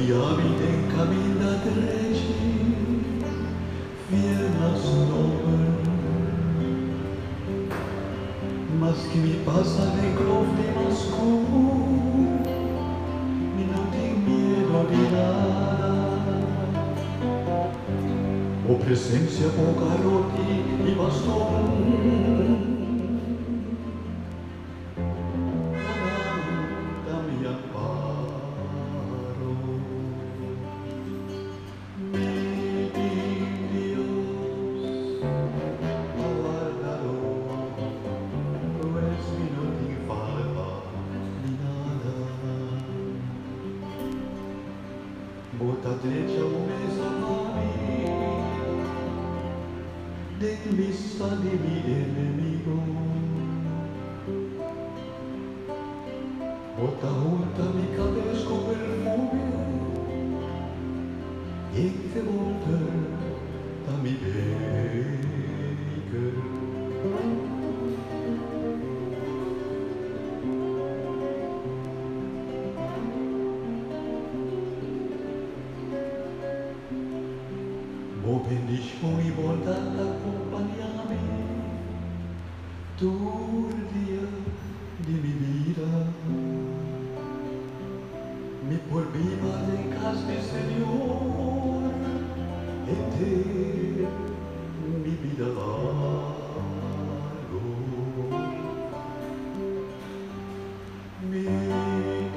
guia mi den caminda drechi, fiel na su nomber. Maske mi pasa den klof di mas skur, mi no tin miedo di nada. Bo presencia, bo garoti i baston. Ta mi amparo. Mi tin Dios pa wardador, pues mi no tin falta di nada. Bo ta drecha un mesa pa mi den bista di mi enemigo. Bo ta hunta mi cabes cu perfume, y e boter ta mi beker. Bo bendicion y bondad ta compaña mi tur dia di mi bida. Mi por biba den cas di Señor henter mi bida largo. Mi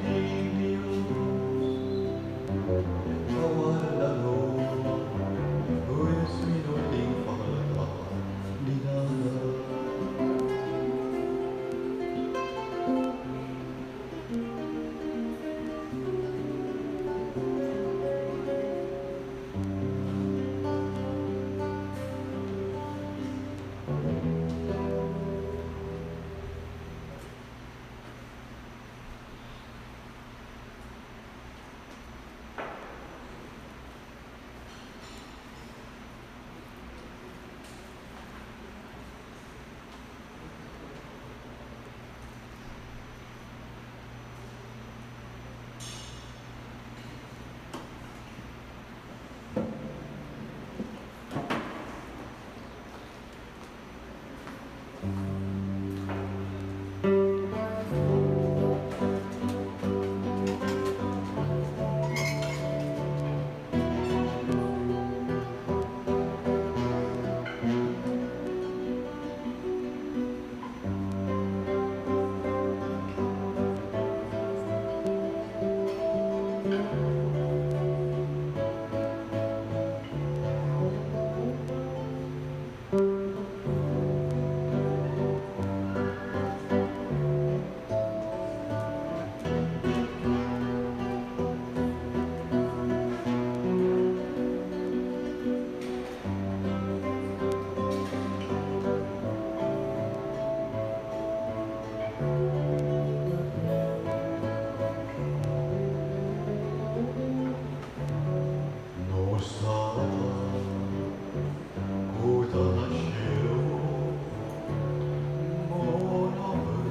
tin Dios pa wardador, pues mi no tin falta di nada. Nos Tata cu ta na cielo, bo nomber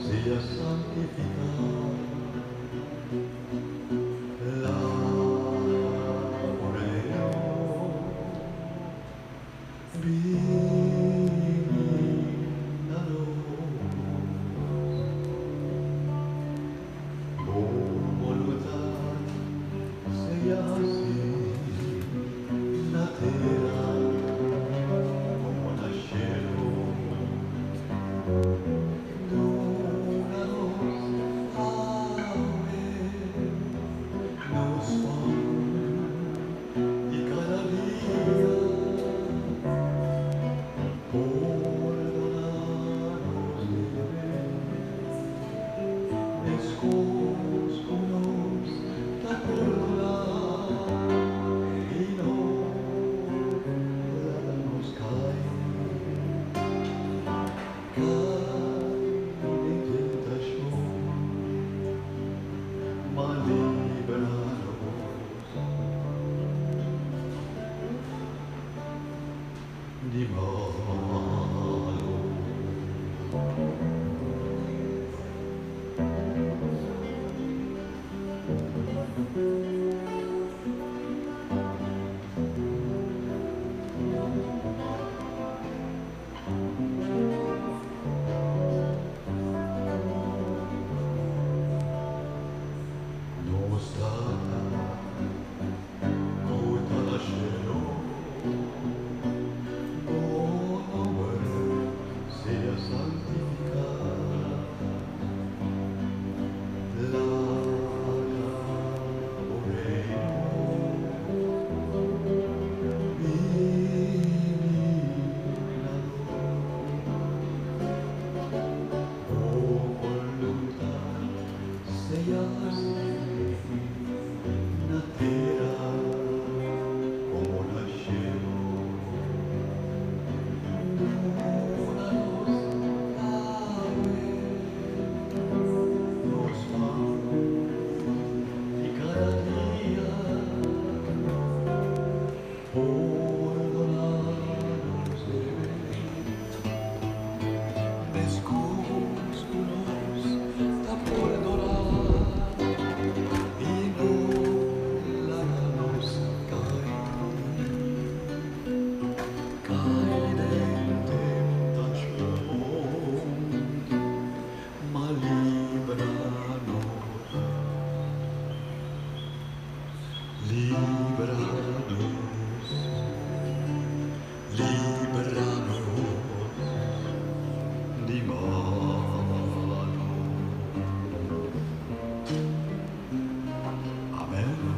sea santifica. Laga bo reino bini na nos. Bo boluntad sea haci na tera como na cielo. Duna nos awe nos pan di cada dia. Pordona nos debe, mescos cu nos ta pordona, y no laga nos cay, cay den tentacion, ma libra nos di malo. malo. Amen.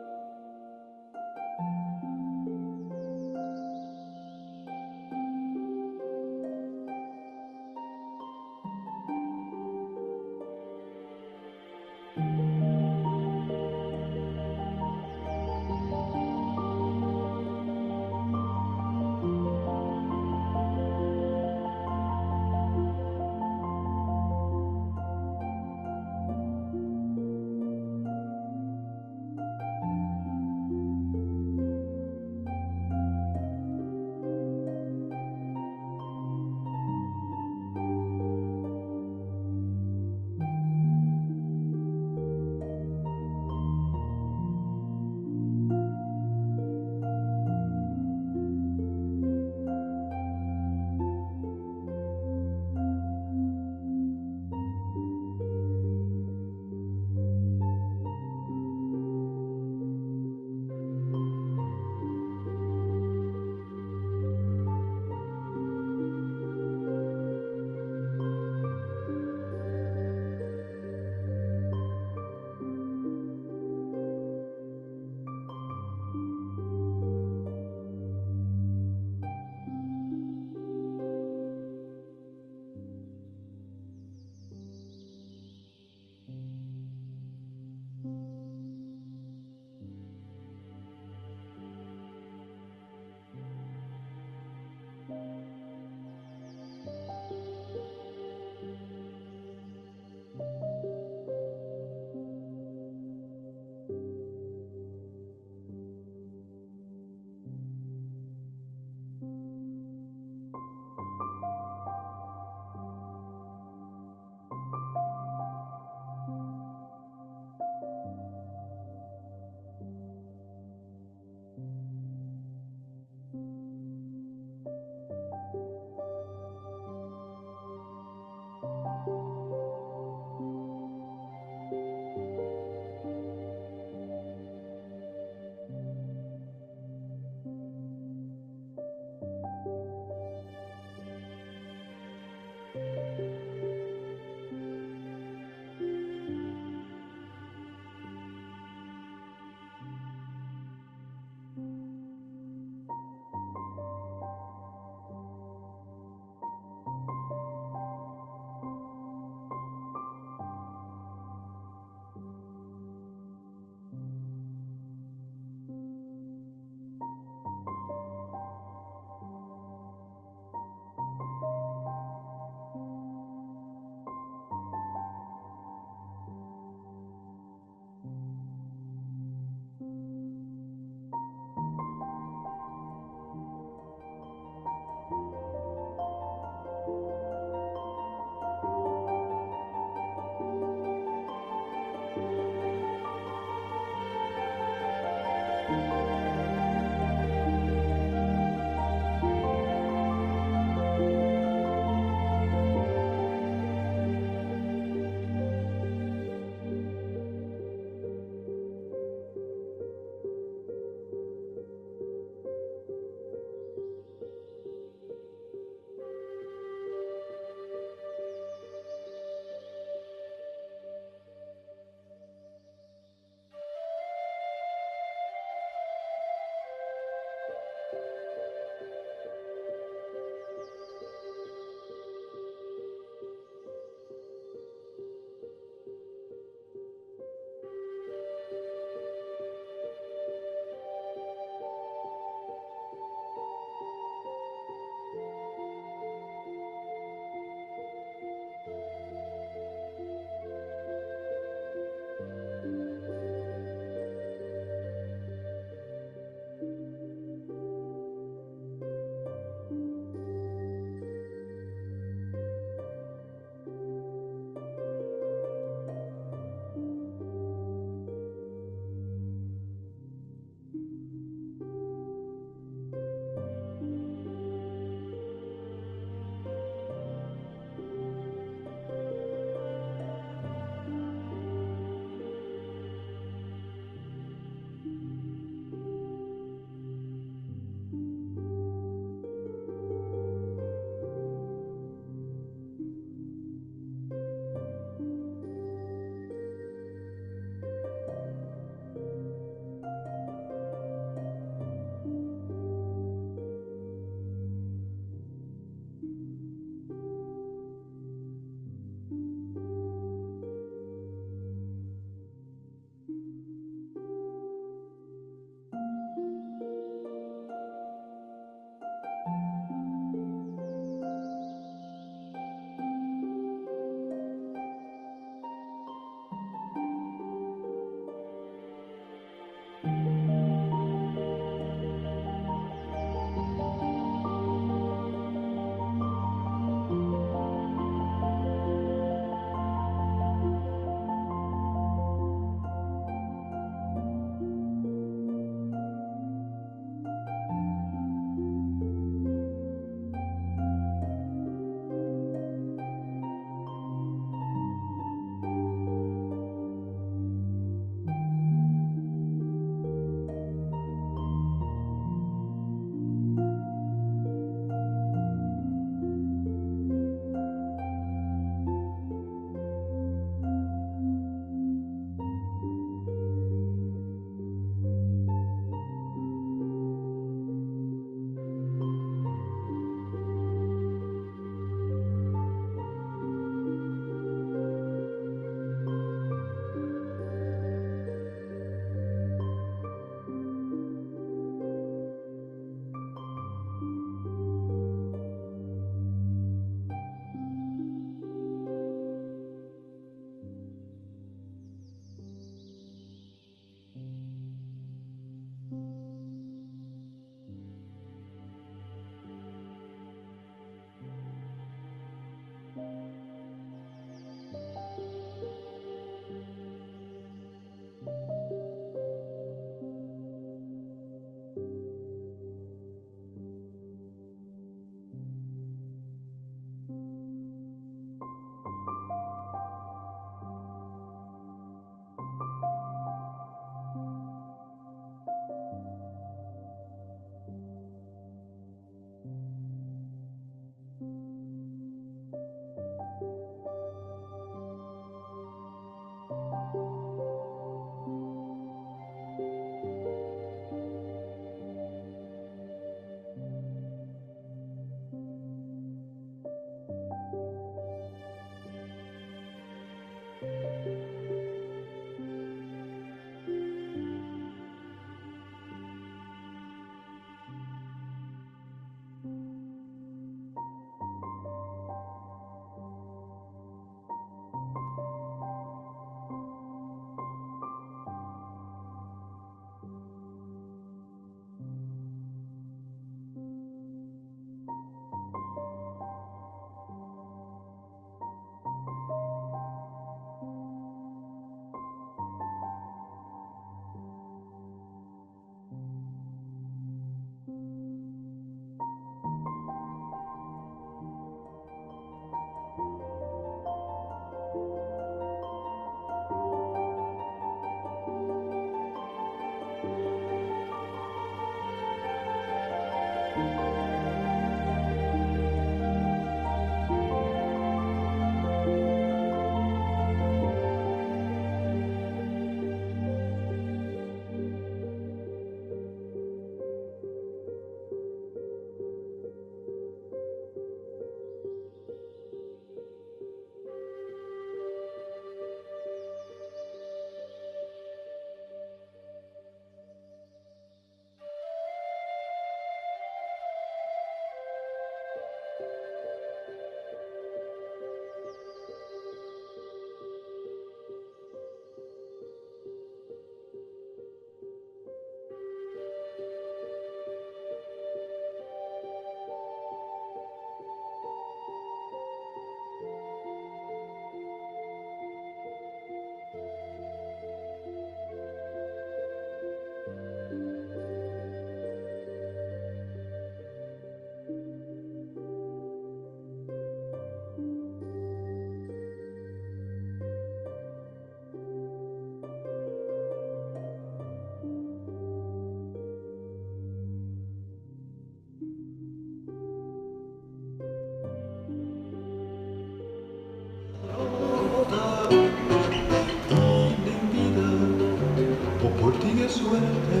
por tin e suerte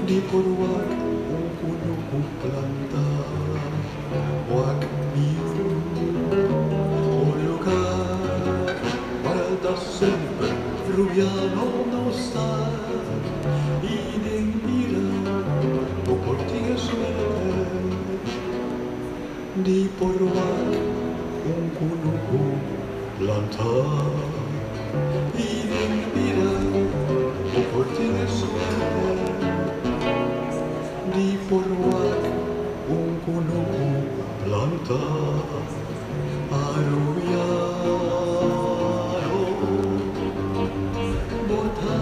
di por wak un kunuku plantá. Wak mi yu, un lugá warda semper Rubiano no sa i den bida bo por tin e suerte di por wak un kunuku plantá. I den bida bo por tin e suerte di por wak un kunuku plantá. Arubiano bo ta.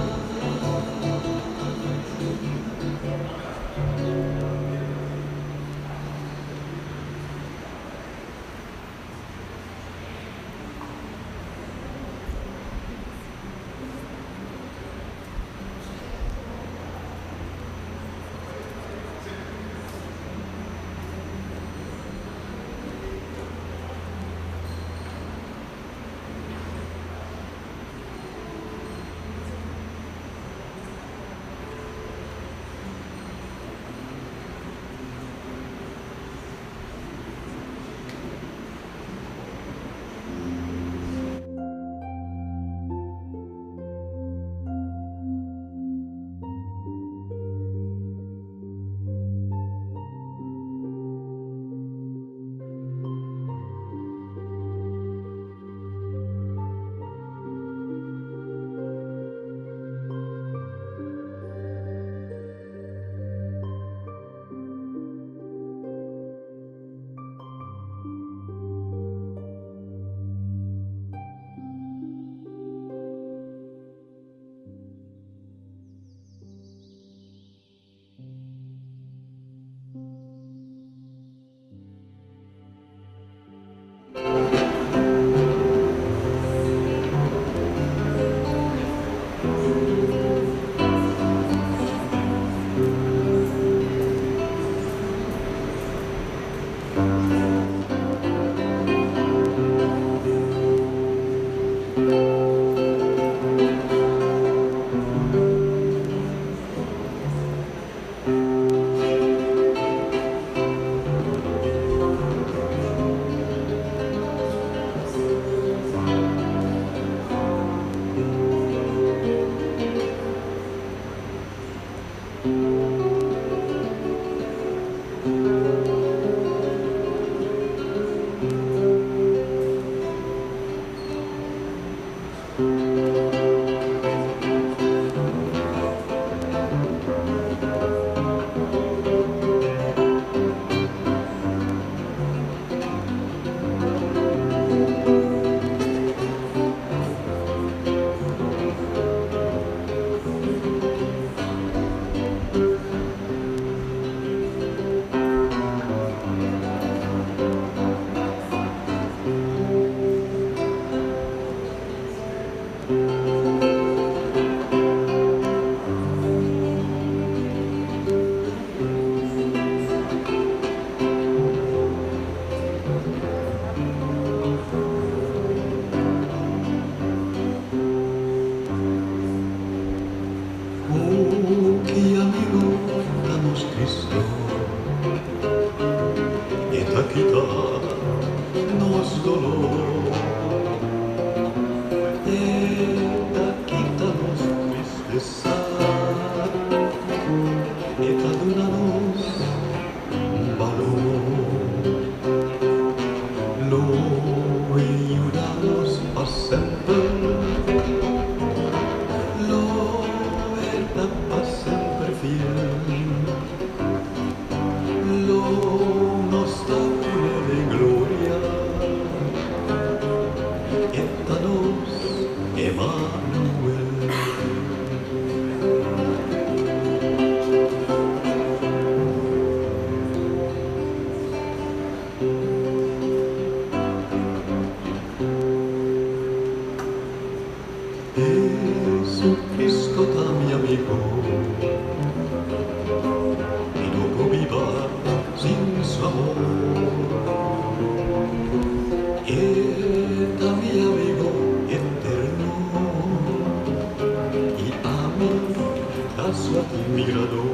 ta su admiradó.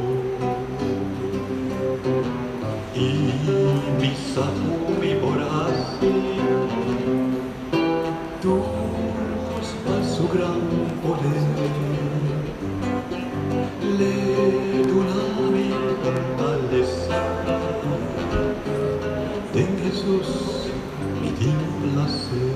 I mi sa ku mi por hasi tur kos pa su gran poder. L'e duna mi fortalesa. Den Hesus mi tin plaser.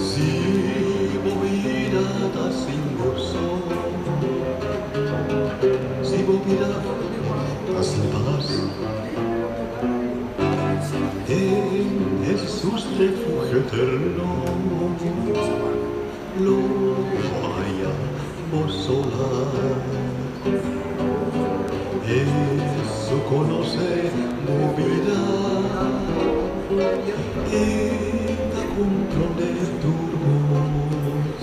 Si bo bida ta sin goso, si bo bida ta sin pas, den Hesus refugio eterno lo bo haya bo solas. Hesus konosé bo bida, e ta komprondé tur kos.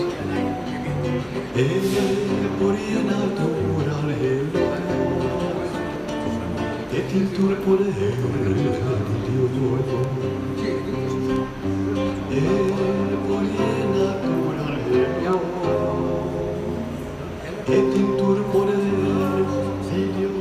E por yena tur anhelo, e tin tur poder di Dios. E por yena tur anhelo, e tin tur poder di Dios.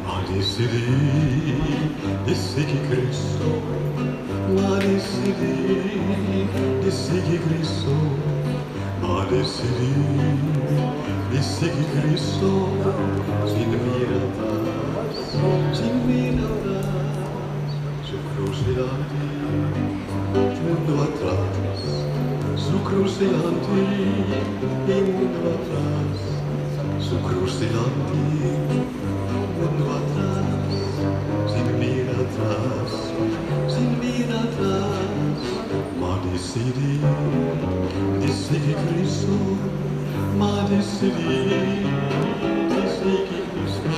Ma disidí di sigui Cristo, m'a disidí di sigui Cristo, m'a disidí di sigui Cristo, sin mira atras, sin mira atras, su cruz dilanti, mundo atras, su cruz dilanti y mundo atras, su cruz dilanti, mundo atras, sin mira atras, sin mira atras, m'a disidí di sigui Cristo, m'a disidí di sigui Cristo,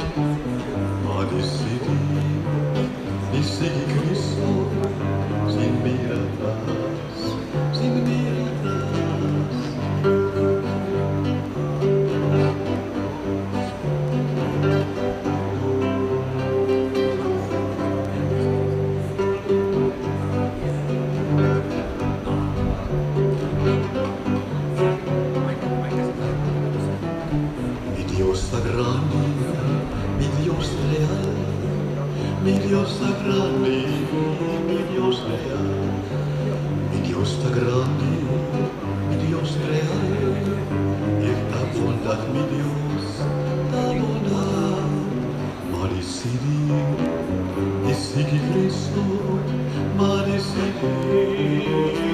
m'a disidí di sigui Cristo, sin mira atras, sin mira atras. Mi Dios ta grandi, mi Dios ta leal. Mi Dios ta grandi, mi Dios real. Mi Dios ta grandi, mi Dios real. E ta bondat, mi Dios ta bondat. M'a disidí di sigui Kristu. M'a disidí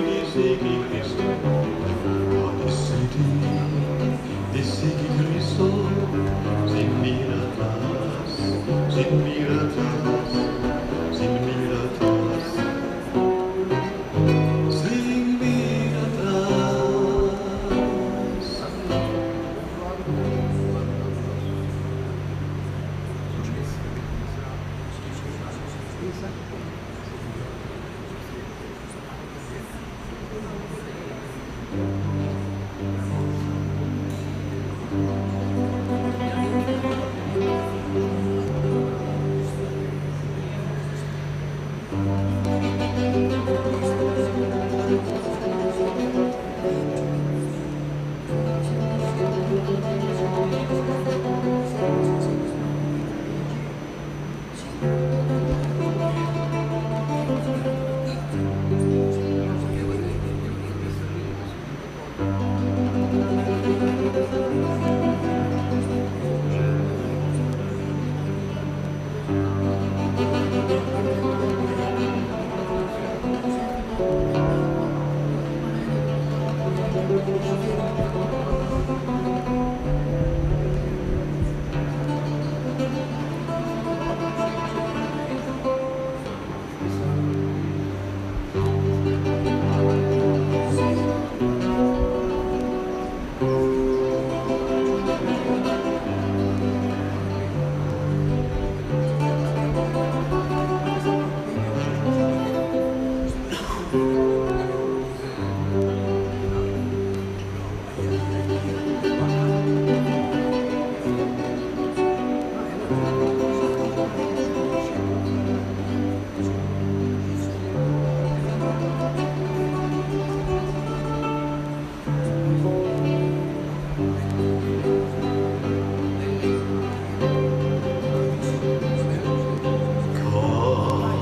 di sigui Kristu. M'a disidí di sigui Kristu. Sin mira atras, sin mira atras, sin mira atras. Sin mira atras.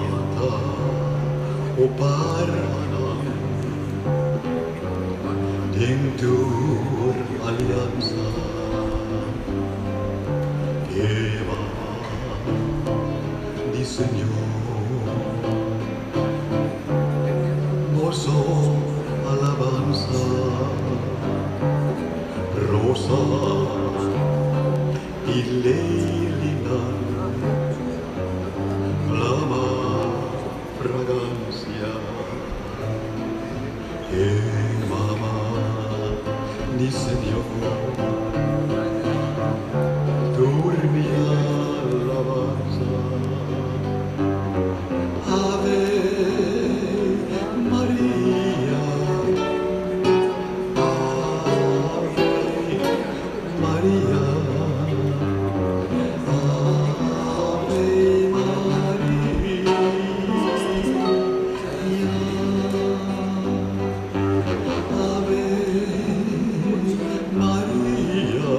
Kanta, o paranan, den tur aliansa. E mama di Señor. Boso alabansa. Rosa i lelinan plama fragansia. E mama di Señor. Tur mi alabansa. Ave Maria. Ave Maria. Ave Maria. Ave Maria. Ave Maria. Ave Maria.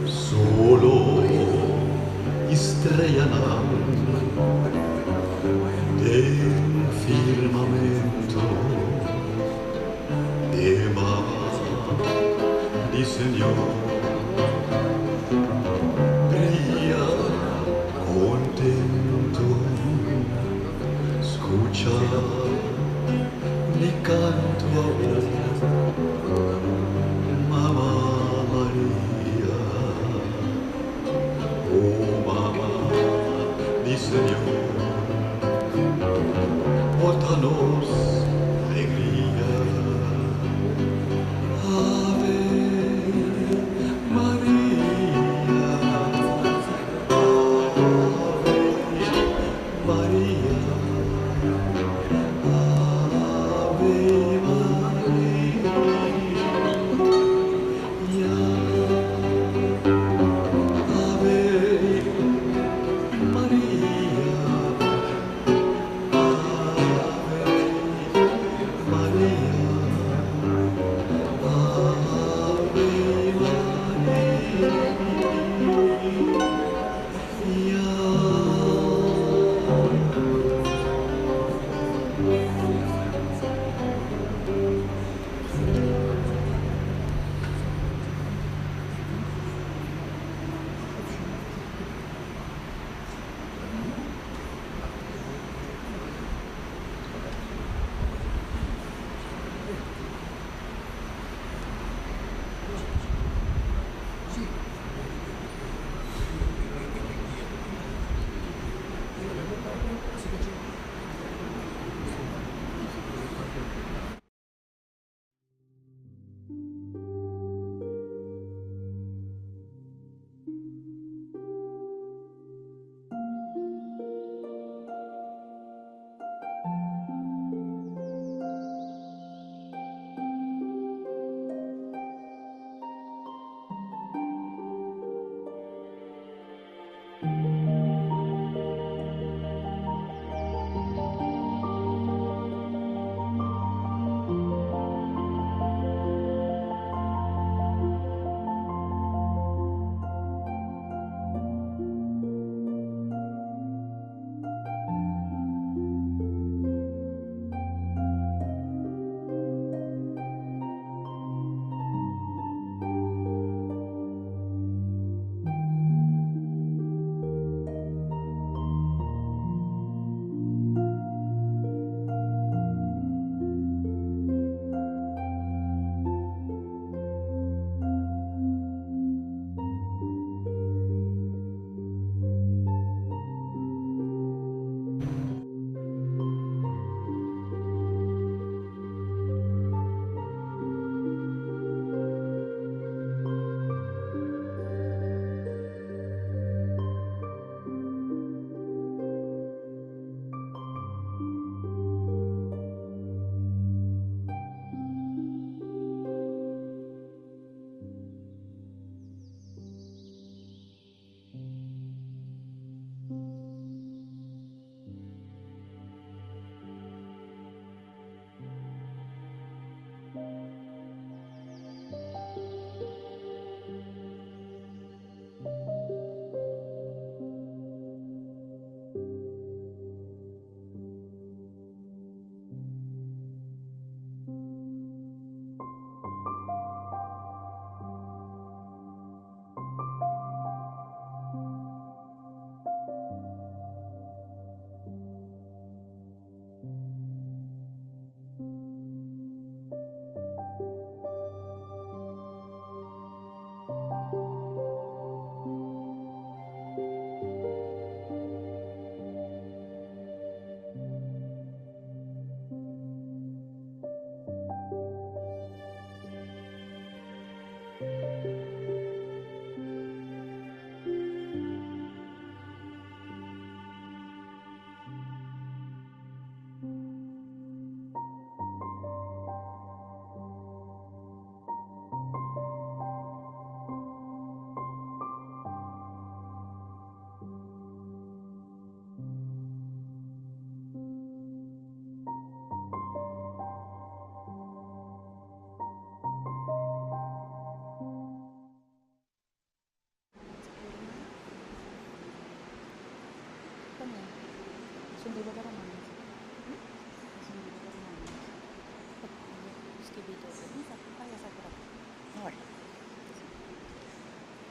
Solo i streanan den firmamento e mama di Señor bria contento. Scucha mi canto awor, Mama Maria. Oh, mama di Señor, bo ta nos alegria. Ave Maria. Ave Maria. Ave Maria. Ave Maria.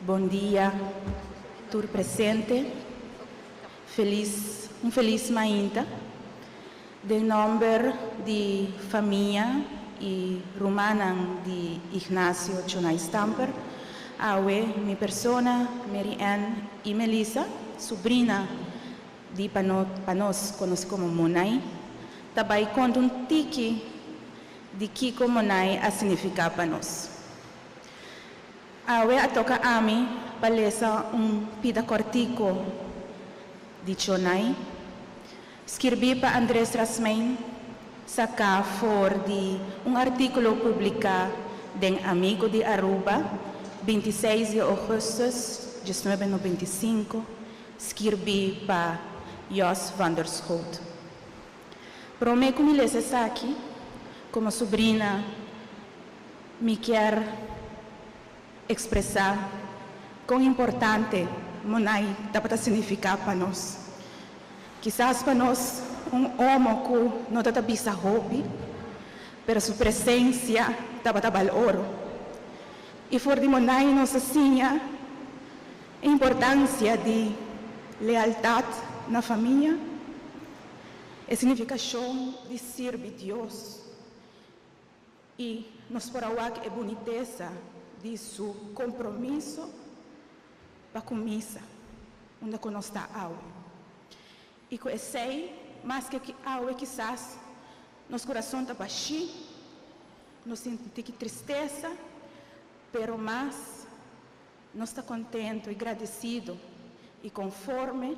Bon dia, tur presente. Felis, un felis mainta. Den nòmber di famia i rumannan di Ignacio Chonai Stamper, awe mi persona, Mary Ann i Melissa, subrina di pa nos konosí komo Monai, ta bai konta un tiki di kiko Monai a signifiká pa nos. Awe a toka ami pa lesa un pida kòrtiku di Chonai, skirbí pa Andres Rasmijn. saká for di un artíkulo publiká den Amigo di Aruba, 26 di ougùstùs 1995, skirbí pa Jos van der Schoot. Promé ku mi lesa esaki, komo subrina mi kier ekspresá kon importante Monai tabata signifiká pa nos. Kisas pa nos un omo ku no ta ta bisa hopi, pero su presensia tabata bal oro. I for di Monai nos a siña e importansia di lealtat na famia, e signifikashon di sirbi Dios i nos por a wak e bunitesa di su kompromiso pa ku misa unda ku nos ta awe. I ku esei, maske ki awe kisas nos kurason ta bashí, nos sinti un tiki tristesa, pero mas nos ta kontentu i gradesido i konforme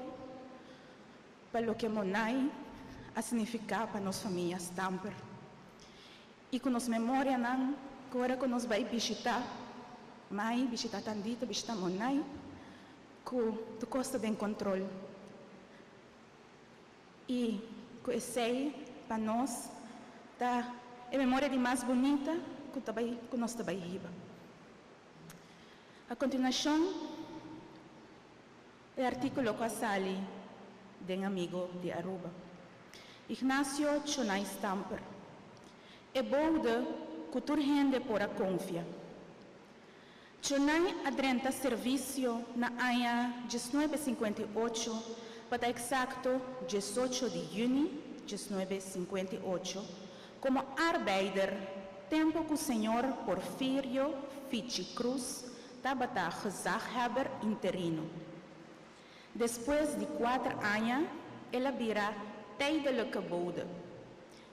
pa loke Monai a signifiká pa nos famia Stamper. I ku nos memorianan ku ora ku nos bai bishitá Mai, bishitá Tandita, bishitá Monai, ku tur kos ta den kontrol. I ku esei pa nos ta e memoria di mas bunita ku ta bai ku nos ta bai hiba. A kontinuashon e artíkulo ku a sali den Amigo di Aruba. Ignacio Chonai Stamper, e bode ku tur hende por a konfia. Chonai a drenta servisio na aña 1958, pa ta eksakto 18 di yüni 1958, komo arbeider tempu ku señor Porfirio Fichi Cruz tabata gezaghebber interino. Despues di kuater aña el a bira tijdelijke bode.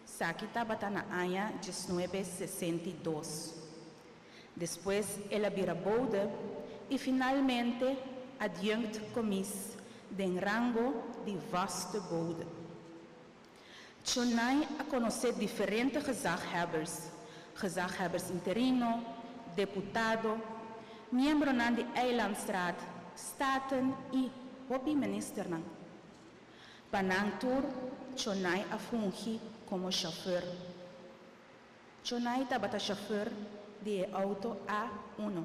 Esaki tabata na aña 1962. Despues el a bira bode i finalmente adjunct commies den rango di vaste bode. Chonai a konosé diferente gezaghebbers, gezaghebbers interino, deputado, miembronan di Eilandsraad, Staten i hopi ministernan. Pa nan tur Chonai a fungi komo shofùr. Chonai tabata shofùr di e outo A1.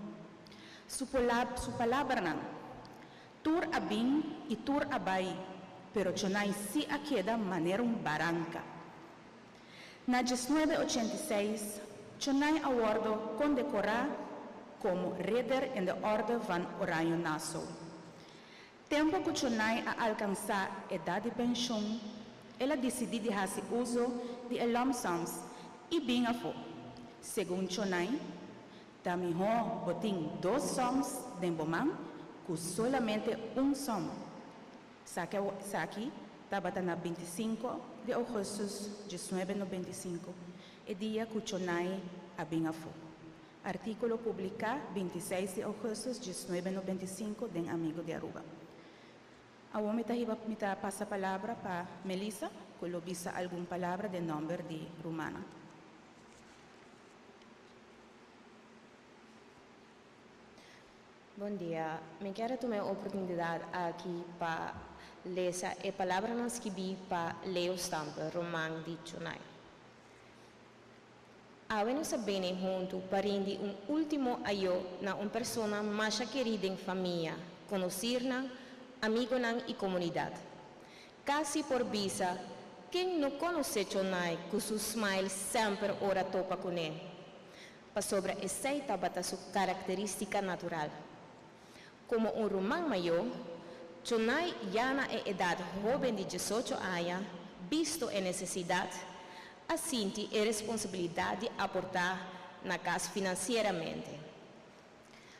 Su su palabranan, Tur a bin i tur a bai, pero Chonai sí a keda manera un baranka. Na 1986 Chonai a wòrdu kondekorá komo Ridder in de Orde van Oranje Nassau. Tempu ku Chonai a alkansá edat di penshun, el a disidí di hasi uso di e lump sums i bin afó. Segun Chonai, ta mihó bo tin dos sums den bo man ku solamente un sum. Esaki tabata na 25 di ougùstùs 1995, e dia ku Chonai a bin afó. Artíkulo publiká 26 di ougùstùs 1995 den Amigo di Aruba. Awor mi ta hiba mi ta pasa palabra pa Melissa, ku lo bisa algun palabra den nòmber di rumannan. Bon dia. Mi kier a tuma e oportunidat aki pa lesa e palabranan skibí pa Leo Stamper, ruman di Chonai. Awe nos a bini huntu pa rindi un último ayó na un persona masha kerí den famia, konosirnan, amigonan i komunidat. Kasi por bisa, ken no konosé Chonai ku su smile semper ora topa kuné? Pasobra esei tabata su karakterístika natural. Komo un ruman mayó, Chonai ya na e edat hóben di 18 aña, bisto e nesesidat, a sinti e responsabilidat di aportá na kas finansieramente.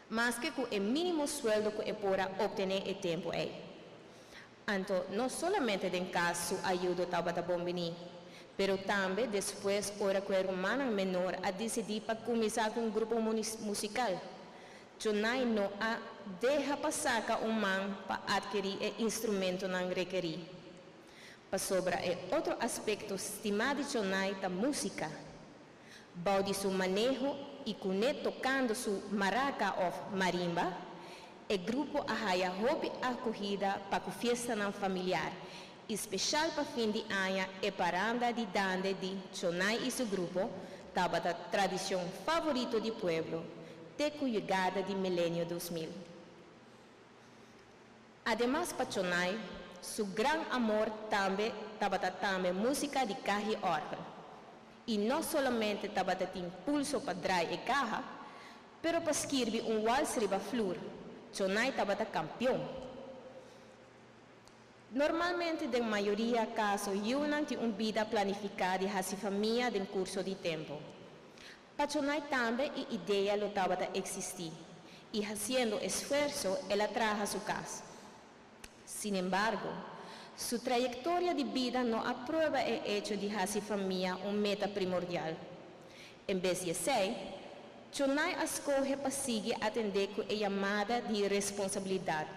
Maske ku e mínimo sueldo ku e por a optené e tempu ei. Anto no solamente den kas su ayudo tabata bon biní, pero tambe despues ora ku e rumannan menor a disidí pa kuminsá ku un grupo musikal. Chonai no a deha pa saka un man pa atkerí e instrumentonan rekerí. Pasobra e otro aspekto stimá di Chonai ta músika. Bou di su maneho i kuné tokando su maraka òf marimba, e grupo a haya hopi akohida pa ku fiestanan familiar i speshal pa fin di aña e paranda di dande di Chonai i su grupo tabata tradishon favorito di pueblo te ku yegada di milenio 2000. Ademas pa Chonai su gran amor tambe tabata tambe músika di kaha i òrgel. I no solamente tabata tin pulso pa drai e kaha, pero pa skirbi un wals riba flur, Chonai tabata kampion. Normalmente den mayoria kaso yunan tin un bida planifiká di hasi famia den kurso di tempu. Pa Chonai tambe e idea lo tabata eksistí i hasiendo esfuerso el a traha su kas. Sinembargo, su trayektoria di bida no a prueba e echo di hasi famia un meta primordial. En bes di esei, Chonai a skohe pa sigui atendé ku e yamada di responsabilidat,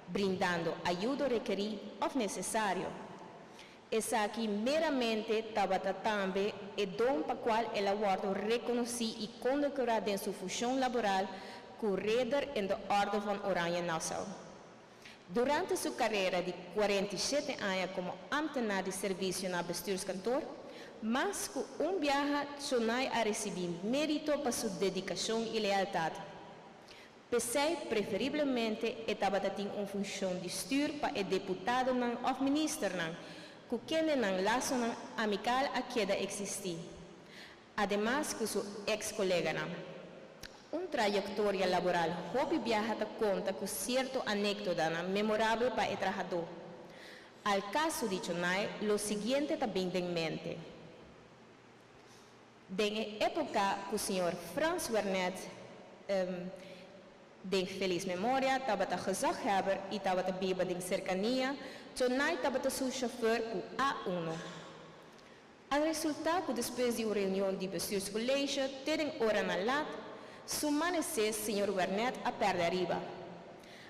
brindando ayudo rekerí òf nesesario. Esaki meramente tabata tambe e don pa kual el a wòrdu rekonosí i kondekorá den su fushon laboral ku Ridder in de Orde van Oranje Nassau. Durante su karera di 47 aña komo ámtenar di servisio na Bestuurskantoor, mas ku un biaha Chonai a risibí mérito pa su dedikashon i lealtat. P'esei preferiblemente e tabata tin un funshon di stür pa e deputadonan òf ministernan ku kendenan lasonan amikal a keda eksistí, ademas ku su eks koleganan. Un trayektoria laboral hopi biaha ta konta ku sierto anekdotanan memorabel pa e trahadó. Al kaso di Chonai lo siguiente ta bin den mente. Den e époka ku señor Frans Wernet, den felis memoria, tabata gezaghebber i tabata biba den serkania, Chonai tabata su shofùr ku A1. A resultá ku despues di un reunion di bestuurscollege te den oranan lat, su manesé señor Wernet a pèrdè ariba.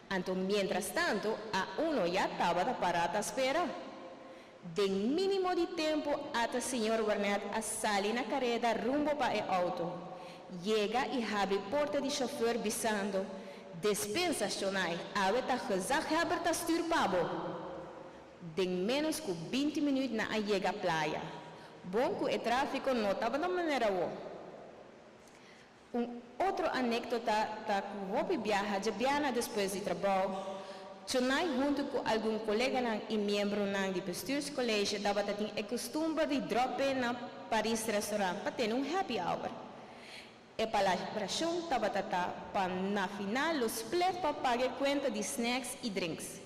Anto mientrastantu A1 ya tabata pará ta spera. Den mínimo di tempu ata señor Wernet a sali na kareda rumbo pa e outo. Yega i habri porta di shofùr bisando, Despensa Shonai, awe ta gezaghebber ta stür pa bo! Den ménos ku 20 minüt nan a yega playa. Bon ku e tráfiko no tabata manera awó. Un otro anékdota ta ku hopi biaha djabièrnè despues di trabou, Chonai huntu ku algun koleganan i miembronan di bestuurscollege tabata tin e kustumber di dròp in na Paris Restaurant pa tene un happy hour. E palabrashon tabata ta pa na final lo split pa paga e kuenta di snacks i drinks.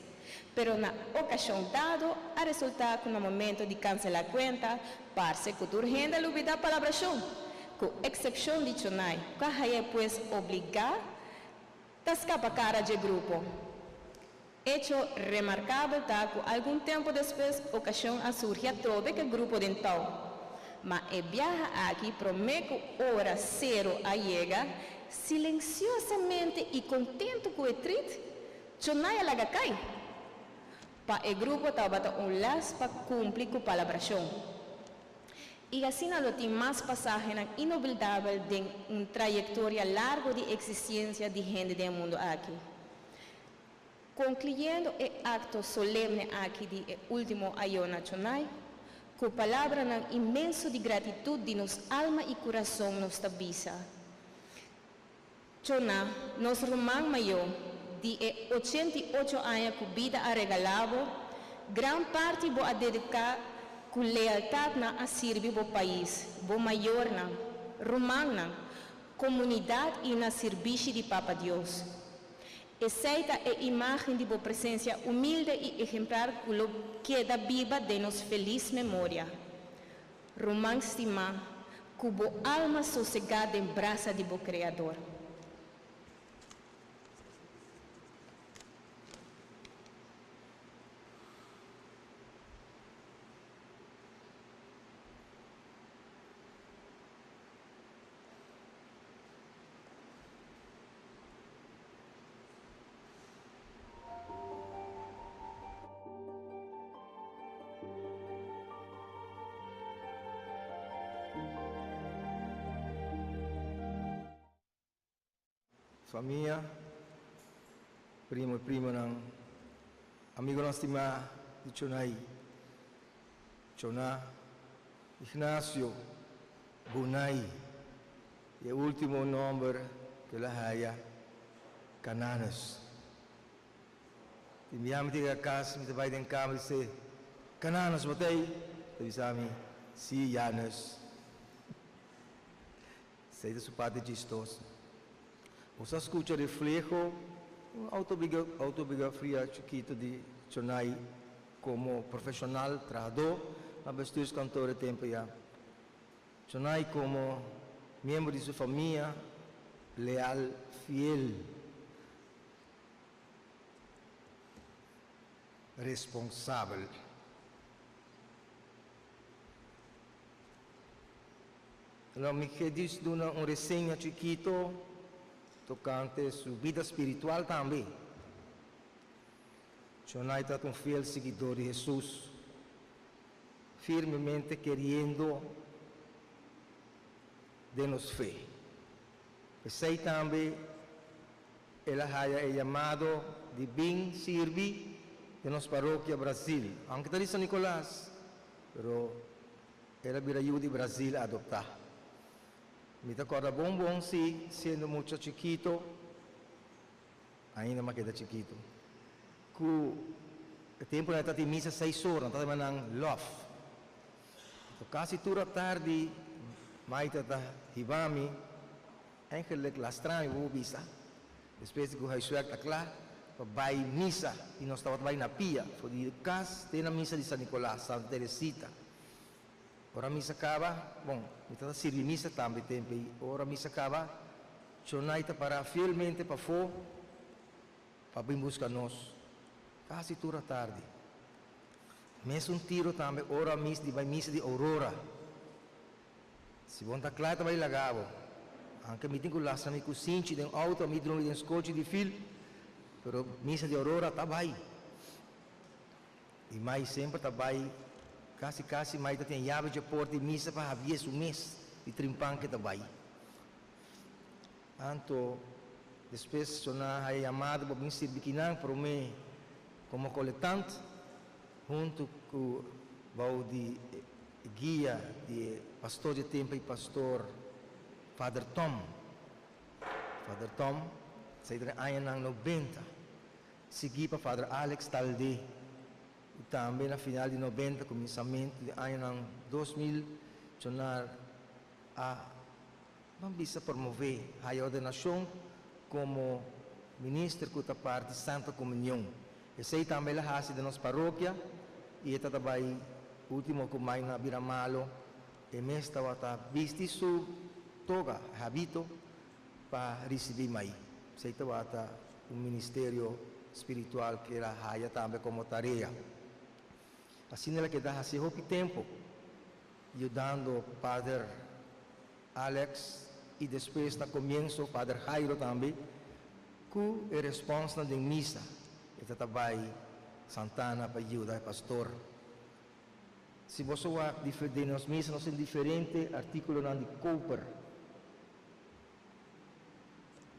Pero na okashon dado a resultá ku na momento di kanselá kuenta, parse ku tur hende a lubidá palabrashon, ku eksepshon di Chonai, ku a hañ'é pues obligá ta skapa kara dje grupo. Echo remarkabel ta ku algun tempu despues okashon a surgi atrobe ku e grupo den tou. Ma e biaha aki promé ku ora sero a yega, silensiosamente i kontentu ku e trit, Chonai a laga kai. Pa e grupo tabata un lès pa kumpli ku palabrashon. I asina lo tin mas pasahenan inobildabel den un trayektoria largu di eksistensia di hende den e mundu aki. Konkluyendo e akto solemne aki di e último ayó na Chonai, ku palabranan inmenso di gratitut di nos alma i kurason nos ta bisa, Chona, nos ruman mayó, di e 88 aña ku bida a regalá bo, gran parti bo a dediká ku lealtat na a sirbi bo pais, bo mayornan, rumannan, komunidat i na sirbishi di Papa Dios. Esei ta e imágen di bo presensia humilde i ehemplar ku lo keda biba den nos felis memoria. Ruman stimá, ku bo alma sosegá den brasa di bo Kreador. Famia, primo i primanan, amigonan stimá di Chonai, Chona, Ignacio, Bunai i e último nòmber ku el a haya, Cananus. Di mi mi ta yega kas, mi ta bai den kama di se, Cananus, bo ta ei? Ta bisa mi, Sí, Janus. Esei ta su parti chistoso. Bo sa skucha refleho un autobiografia chikitu di Chonai komo profeshonal trahadó na bestuurskantoor e tempu ya. Chonai komo miembro di su famia leal fiel. Responsabel. Lo mi ke dis duna un reseña chikito tokante su bida spiritual tambe. Chonai tabata un fiel siguidor di Hesus, firmemente keriendo den nos fe. P'esei tambe el a haya e yamado di bin sirbi den nos parokia Brazil, aunke ta di San Nicolas, pero El a bira yu di Brazil adoptá. Mi ta kòrda bon bon si, siendo mucha chikito, ainda m'a keda chikito, ku e tempunan e ta tin misa seis ora, nan ta yama nan lòf. Anto kasi tur atardi Maita ta hiba mi, eigenlik lastra mi bo por bisa, despues di ku huiswerk ta kla, pa bai misa i nos tabata bai na pia for di kas te na misa di San Nicolas, Santa Teresita. Ora misa kaba, bon, mi tabata sirbi misa tambe tempu ei. Ora misa kaba, Chonai ta pará fielmente pafó pa bin buska nos, kasi tur atardi. Mesun tiro tambe ora mis di bai misa di Aurora. Si bo no ta kla e ta bai laga bo. Anke mi tin ku lastra mi kusinchi den outo, mi drumi den skochi di fil, pero misa di Aurora ta bai. I mai semper ta bai, kasi kasi mai ta tin yabi dje porta di misa pa habie su mes di trimpan ke ta bai. Anto despues Jonah haya yamado pa bin sirbi kinan prome komo koletant huntu ku bou di e guia di e pastor dje tempu i pastor Father Tom. Father Tom sa den añanan nobenta. Sigui pa Father Alex Talde y tambe na final di nobenta cuminsamento di añanan 2000 Jonar a ban bisa promove haya ordenacion como minister cu ta parti Santa Comunion. Esey tambe el a haci den nos parokia y e ta ta bay ultimo cu Maina a bira malo e mes tawata bisti su toga, habito, pa ricibi mai. Esey tawata un ministerio spiritual ku el a haya tambe komo tarea. Asina el a keda hasi hopi tempu yudando Pader Alex i despues na komienso Pader Jairo tambe ku e respònsnan den misa. E ta ta bai Santana pa yuda e pastor. Si boso wak den nos misa nos tin diferente artíkulonan di koper.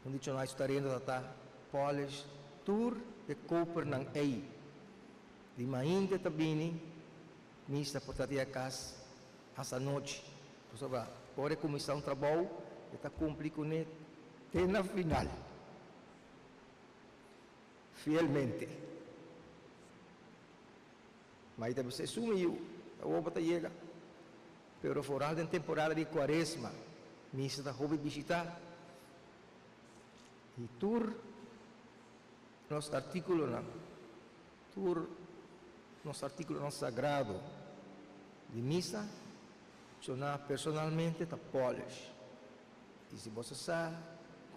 Un di chonai su tarendo ta ta polish tur e kopernan ei. Di mainte ta bini misa por ta di a kas hasta anochi. Pasobra ora e kuminsá un trabou e ta kumpli kuné te na final. Fielmente. Ma i ta bisa esun mi yu, awor bo ta yega. Pero foral den temporada di kuaresma, misa ta hopi bishitá i tur nos artíkulonan, tur nos artíkulonan sagrado di misa, Chona personalmente ta polish. I si bo sa sa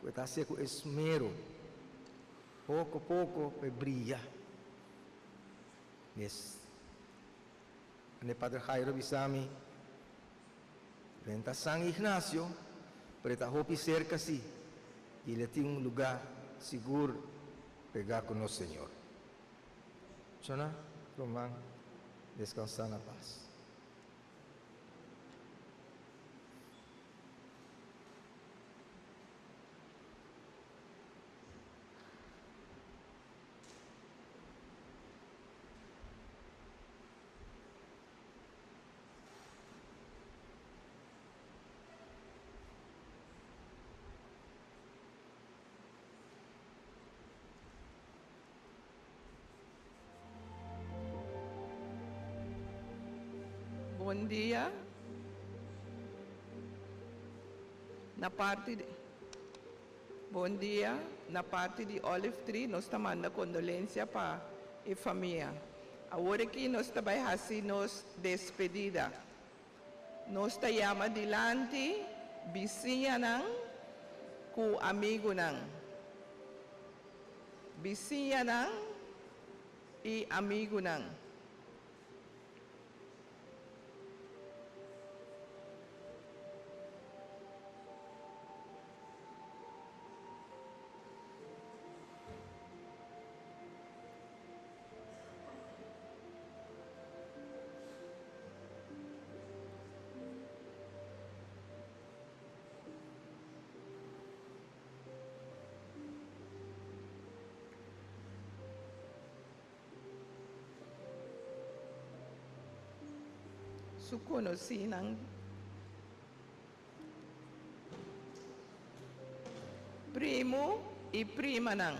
ku e ta hasié ku esmero, poko poko pa e bria. Mes. Ane Padre Jairo bisa mi, Ven ta San Ignacio, pero e ta hopi serka si, i le tin un lugá sigur pegá ku nos Señor. Chona, ruman, deskansá na pas. Bon dia. Na parti di, Bon dia. Na parti di Olive Tree nos ta manda kondolensia pa e famia. Awor aki nos ta bai hasi nos despedida. Nos ta yama dilanti bisiñanan ku amigunan. Bisiñanan i amigunan. Su konosínan. Primu i primanan.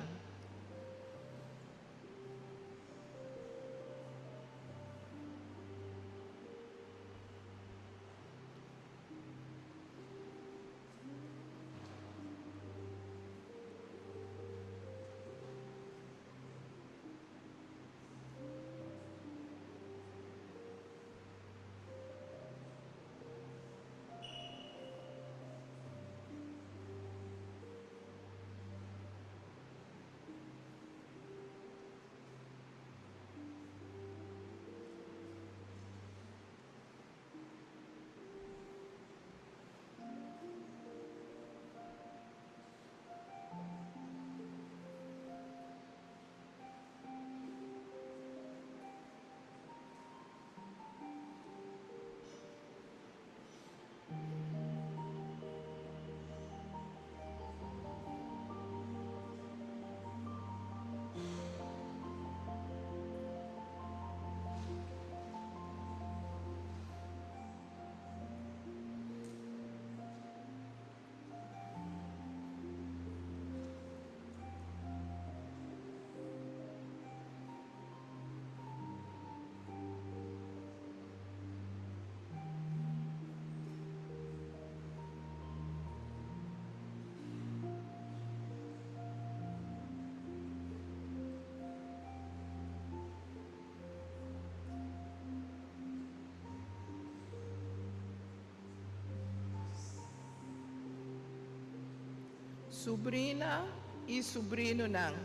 Subrina i subrinonan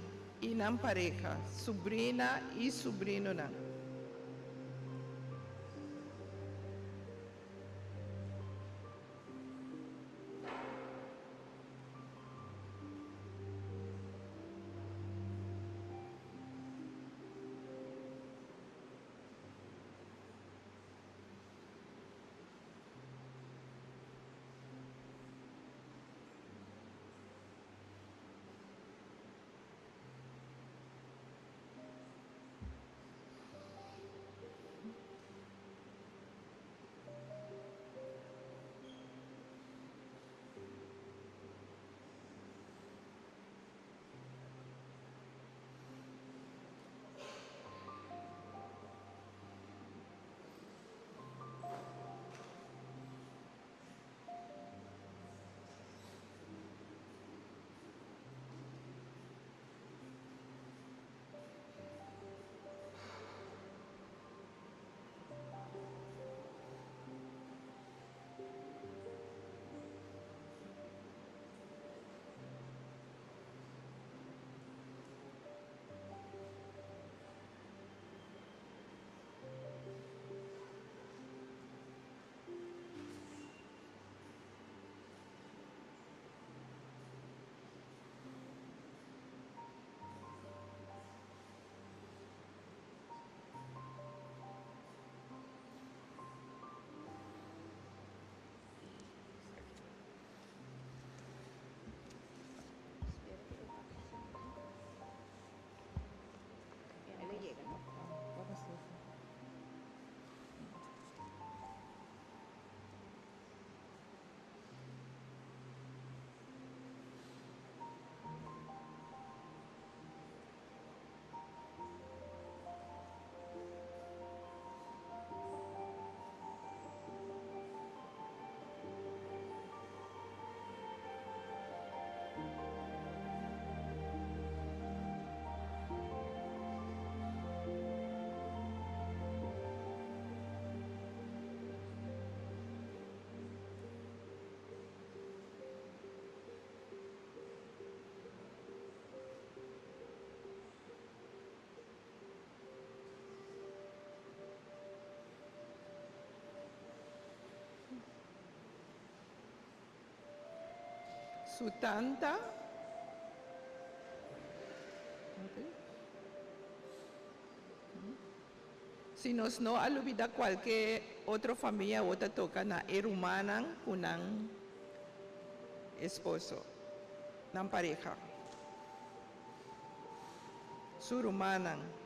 i nan pareha. Subrina i subrinonan. Su tanta. Si nos no a lubidá kualke otro famia awor ta toka na e rumannan ku nan esposo, nan pareha. Su rumannan.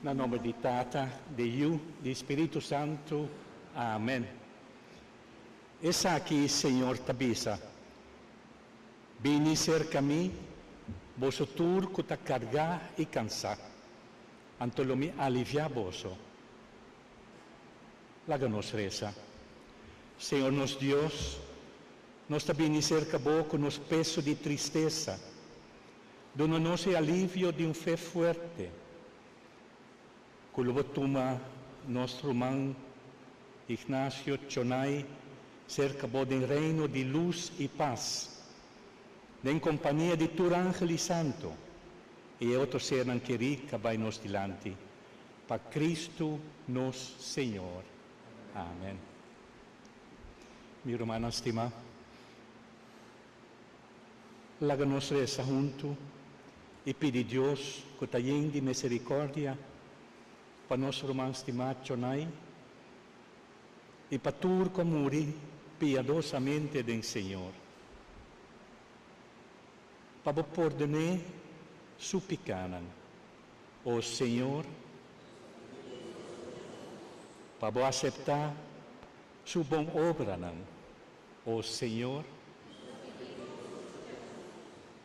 Na nòmber di Tata, di Yu, di Spiritu Santu. Amen. Esaki Señor ta bisa, Bini serka mi, boso tur ku ta kargá i kansá, anto lo mi aliviá boso. Laga nos resa. Señor nos Dios, nos ta bini serka Bo ku nos peso di tristesa. Duna nos e alivio di un fe fuerte, ku lo Bo tuma nos ruman Ignacio Chonay serka Bo den reino di lus i pas, den kompania di tur angel i santo i e otro sernan kerí ka bai nos dilanti. Pa Cristo nos Señor. Amen. Mi rumannan stimá, laga nos resa huntu i pidi Dios ku ta yen di misericordia pa nos ruman stimá Chonay i pa tur ku a muri piadosamente den Señor. Pa bo pordoné su pikánan. O Señor, pa Bo aseptá su bon obranan, o Señor,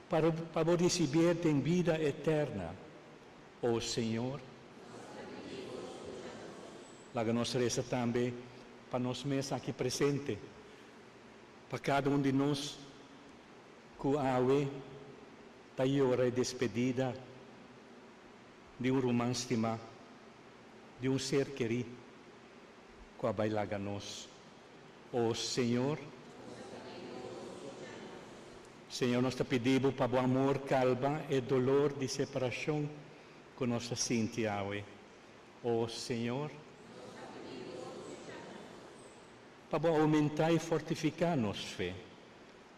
pa pa Bo risibié den bida eterna, o Señor. Laga nos resa tambe pa nos mes aki presente, pa kada un di nos ku awe ta yora e despedida di un ruman stimá, di un ser kerí ku a bai laga nos. O Señor, Señor, nos ta pidi Bo pa Bo amor kalba e dolor di separashon ku nos ta sinti awe. O Señor, pa Bo oumentá i fortifiká nos fe.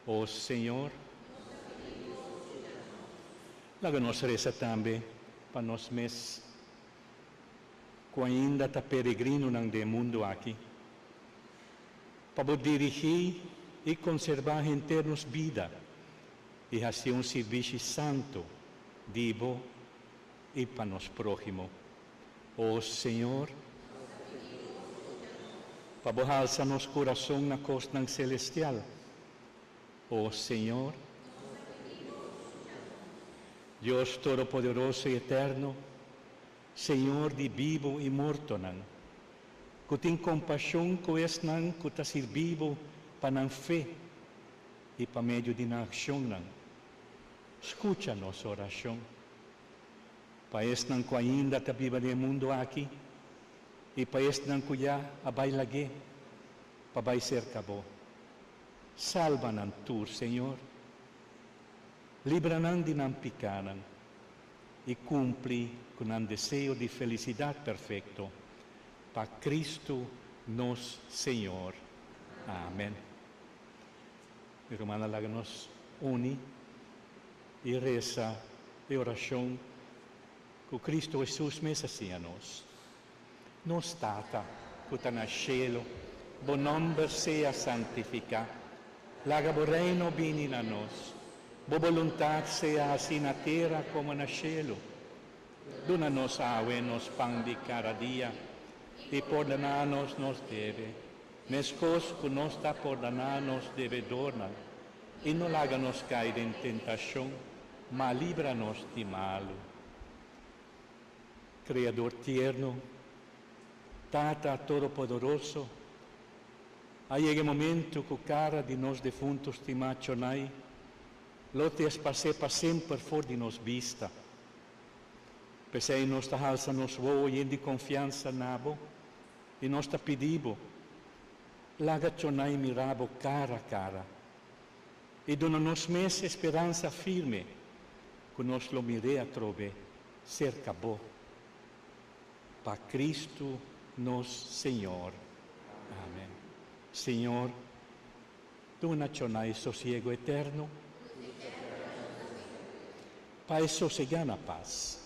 O Señor, laga nos resa tambe pa nos mes ku ainda ta peregrinonan den e mundu aki, pa Bo dirigí i konserbá henter nos bida i hasi un sirbishi santu di Bo i pa nos próhimo. O Señor, pa Bo halsa nos kurason na kosnan selestial. O Señor, Dios Todopoderoso i Eterno, Señor di bibu i mortonan, ku tin kompashon ku esnan ku ta sirbi Bo pa nan fe i pa medio di nan akshonnan, skucha nos orashon. Pa esnan ku ainda ta biba den e mundu aki i pa esnan ku ya a bai lag'é pa bai serka Bo. Salba nan tur, Señor. Libra nan di nan pikánan i kumpli ku nan deseo di felisidat perfekto. Pa Kristu nos Señor. Amen. Mi rumannan, laga nos uni i resa e orashon ku Kristu Hesus mes a siña nos. Nos Tata ku ta na shelu, bo nòmber sea santifiká. Laga bo Reino bini na nos. Bo boluntat sea hasí na tera komo na shelu. Duna nos awe nos pan di kada dia, i pordoná nos nos debe, meskos ku nos ta pordoná nos debedornan. I no laga nos kai den tentashon, ma libra nos di malu. Kreador tierno, Tata Todopoderoso, a yega e momentu ku kara di nos defuntu stimá Chonai lo tespasé pa semper for di nos bista. P'esei nos ta halsa nos wowo yen di konfiansa na Bo i nos ta pidi Bo, laga Chonai mira Bo kara kara i duna nos mes e speransa firme ku nos lo mir'é atrobe serka Bo. Pa Kristu nos Señor. Amen. Señor, duna Chonai sosiego eterno. Pa e sosegá na pas.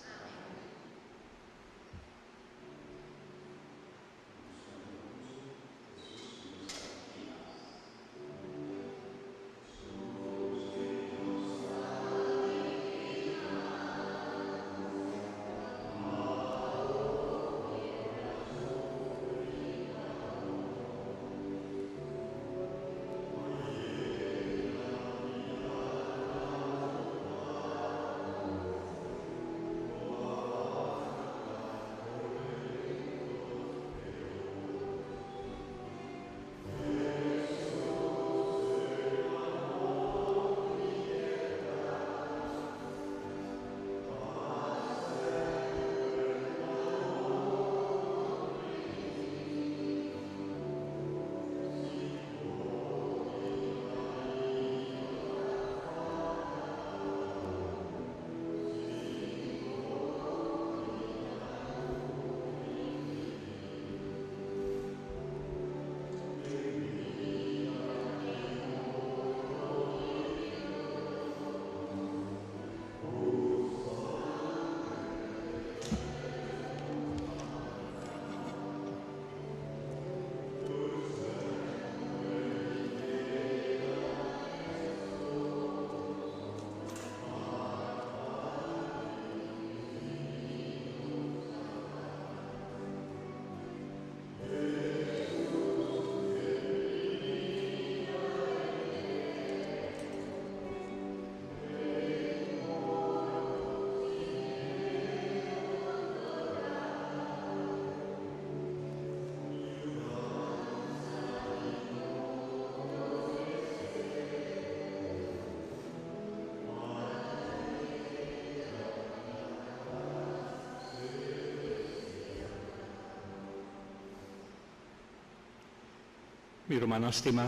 Mi rumannan stimá,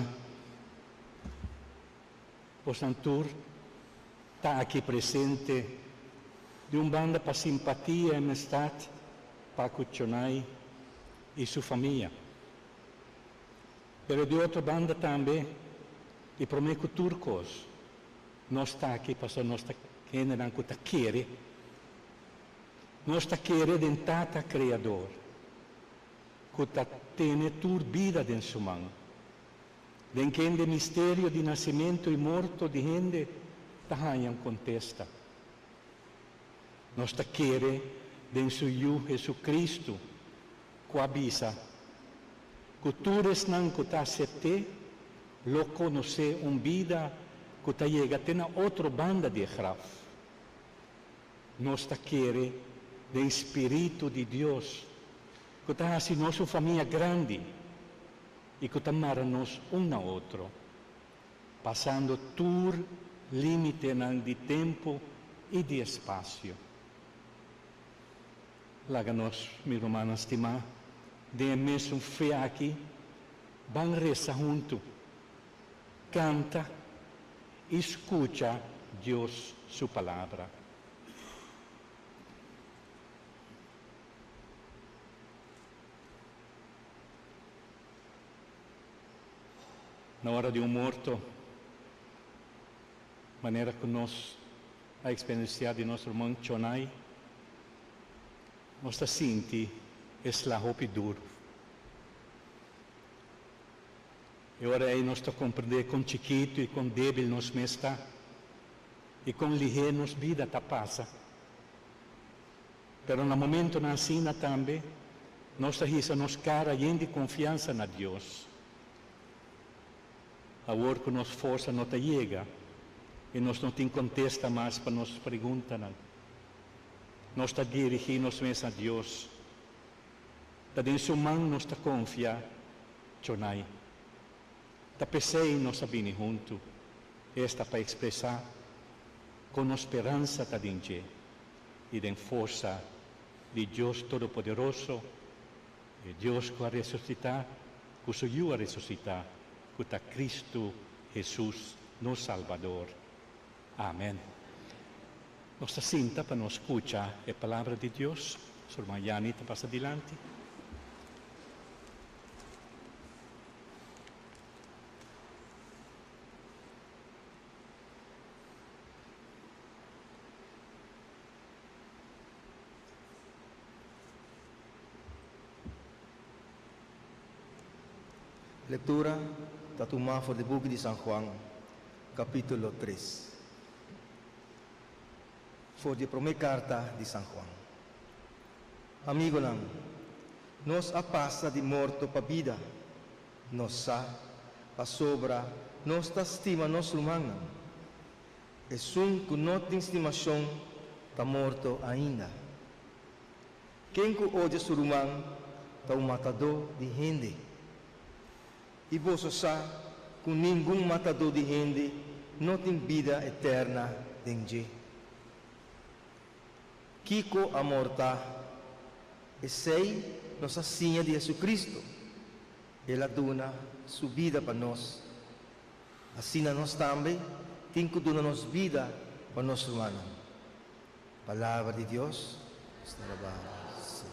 bosnan tur ta aki presente di un banda pa simpatia i amistad pa ku Chonai i su famia. Pero di otro banda tambe, i promé ku tur kos, nos ta aki pasobra nos ta hendenan ku ta kere. Nos ta kere den Tata Kreador, ku ta tene tur bida den su man, den kende misterio di nasementu i morto di hende ta haña un kontesta. Nos ta kere den su Yu Hesu-Kristu, ku a bisa ku tur esnan ku ta asept'é lo konosé un bida ku ta yega te na otro banda di e graf. Nos ta kere den spiritu di Dios ku ta hasi nos un famia grandi i ku ta mara nos un na otro, pasando tur límitenan di tempu i di espasio. Laga nos, mi rumannan stimá, den e mesun fe aki, ban resa huntu, kanta i skucha Dios su Palabra. Na ora di un morto, manera ku nos a eksperensiá di nos ruman Chonai, nos ta sinti e sla hopi duru. E ora ei nos ta komprendé kon chikitu i kon débil nos mes ta i kon lihé nos bida ta pasa. Pero na momentonan asina tambe nos ta hisa nos kara yen di konfiansa na Dios. Awor ku nos forsa no ta yega i nos no tin kontesta mas pa nos preguntanan, nos ta dirigí nos mes na Dios. Ta den su man nos ta konfia, Chonai. Ta p'esei nos a bini huntu, esta pa ekspresá kon nos speransa ta den dje i den forsa di Dios Todopoderoso, e Dios ku a resusitá, ku su Yu a resusitá, ku ta Kristu Hesus, nos Salbador. Amen. Nos ta sinta pa nos skucha e Palabra di Dios. Su ruman Yani ta pasa dilanti. Lektura ta tumá for di buki di San Juan, kapítulo tres. For di e promé karta di San Juan. Amigonan, nos a pasa di morto pa bida. Nos sa, pasobra nos ta stima nos rumannan. Esun ku no tin stimashon ta morto ainda. Ken ku odia su ruman ta un matadó di hende. I boso sa ku ningun matadó di hende no tin bida eterna den dje. Kiko amor ta? Esei nos a siña di Hesukristu. El a duna su bida pa nos. Asina nos tambe tin ku duna nos bida pa nos rumannan. Palabra di Dios, nos ta alabá Señor.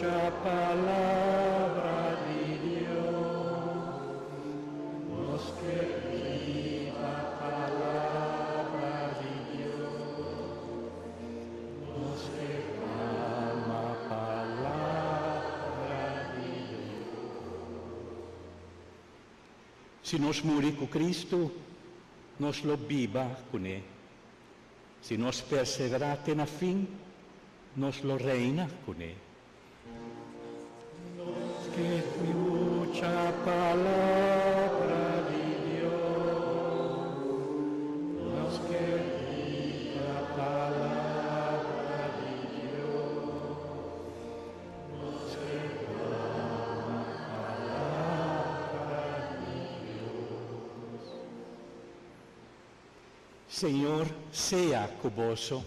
Skucha palabra di Dios. Nos ke biba palabra di Dios. Nos ke ama palabra di Dios. Si nos muri ku Kristu, nos lo biba kuné. Si nos perseverá te na fin, nos lo reina kuné. Nos ke skucha palabra di Dios. Nos ke biba palabra di Dios. Nos ke ama palabra di Dios. Señor sea ku boso.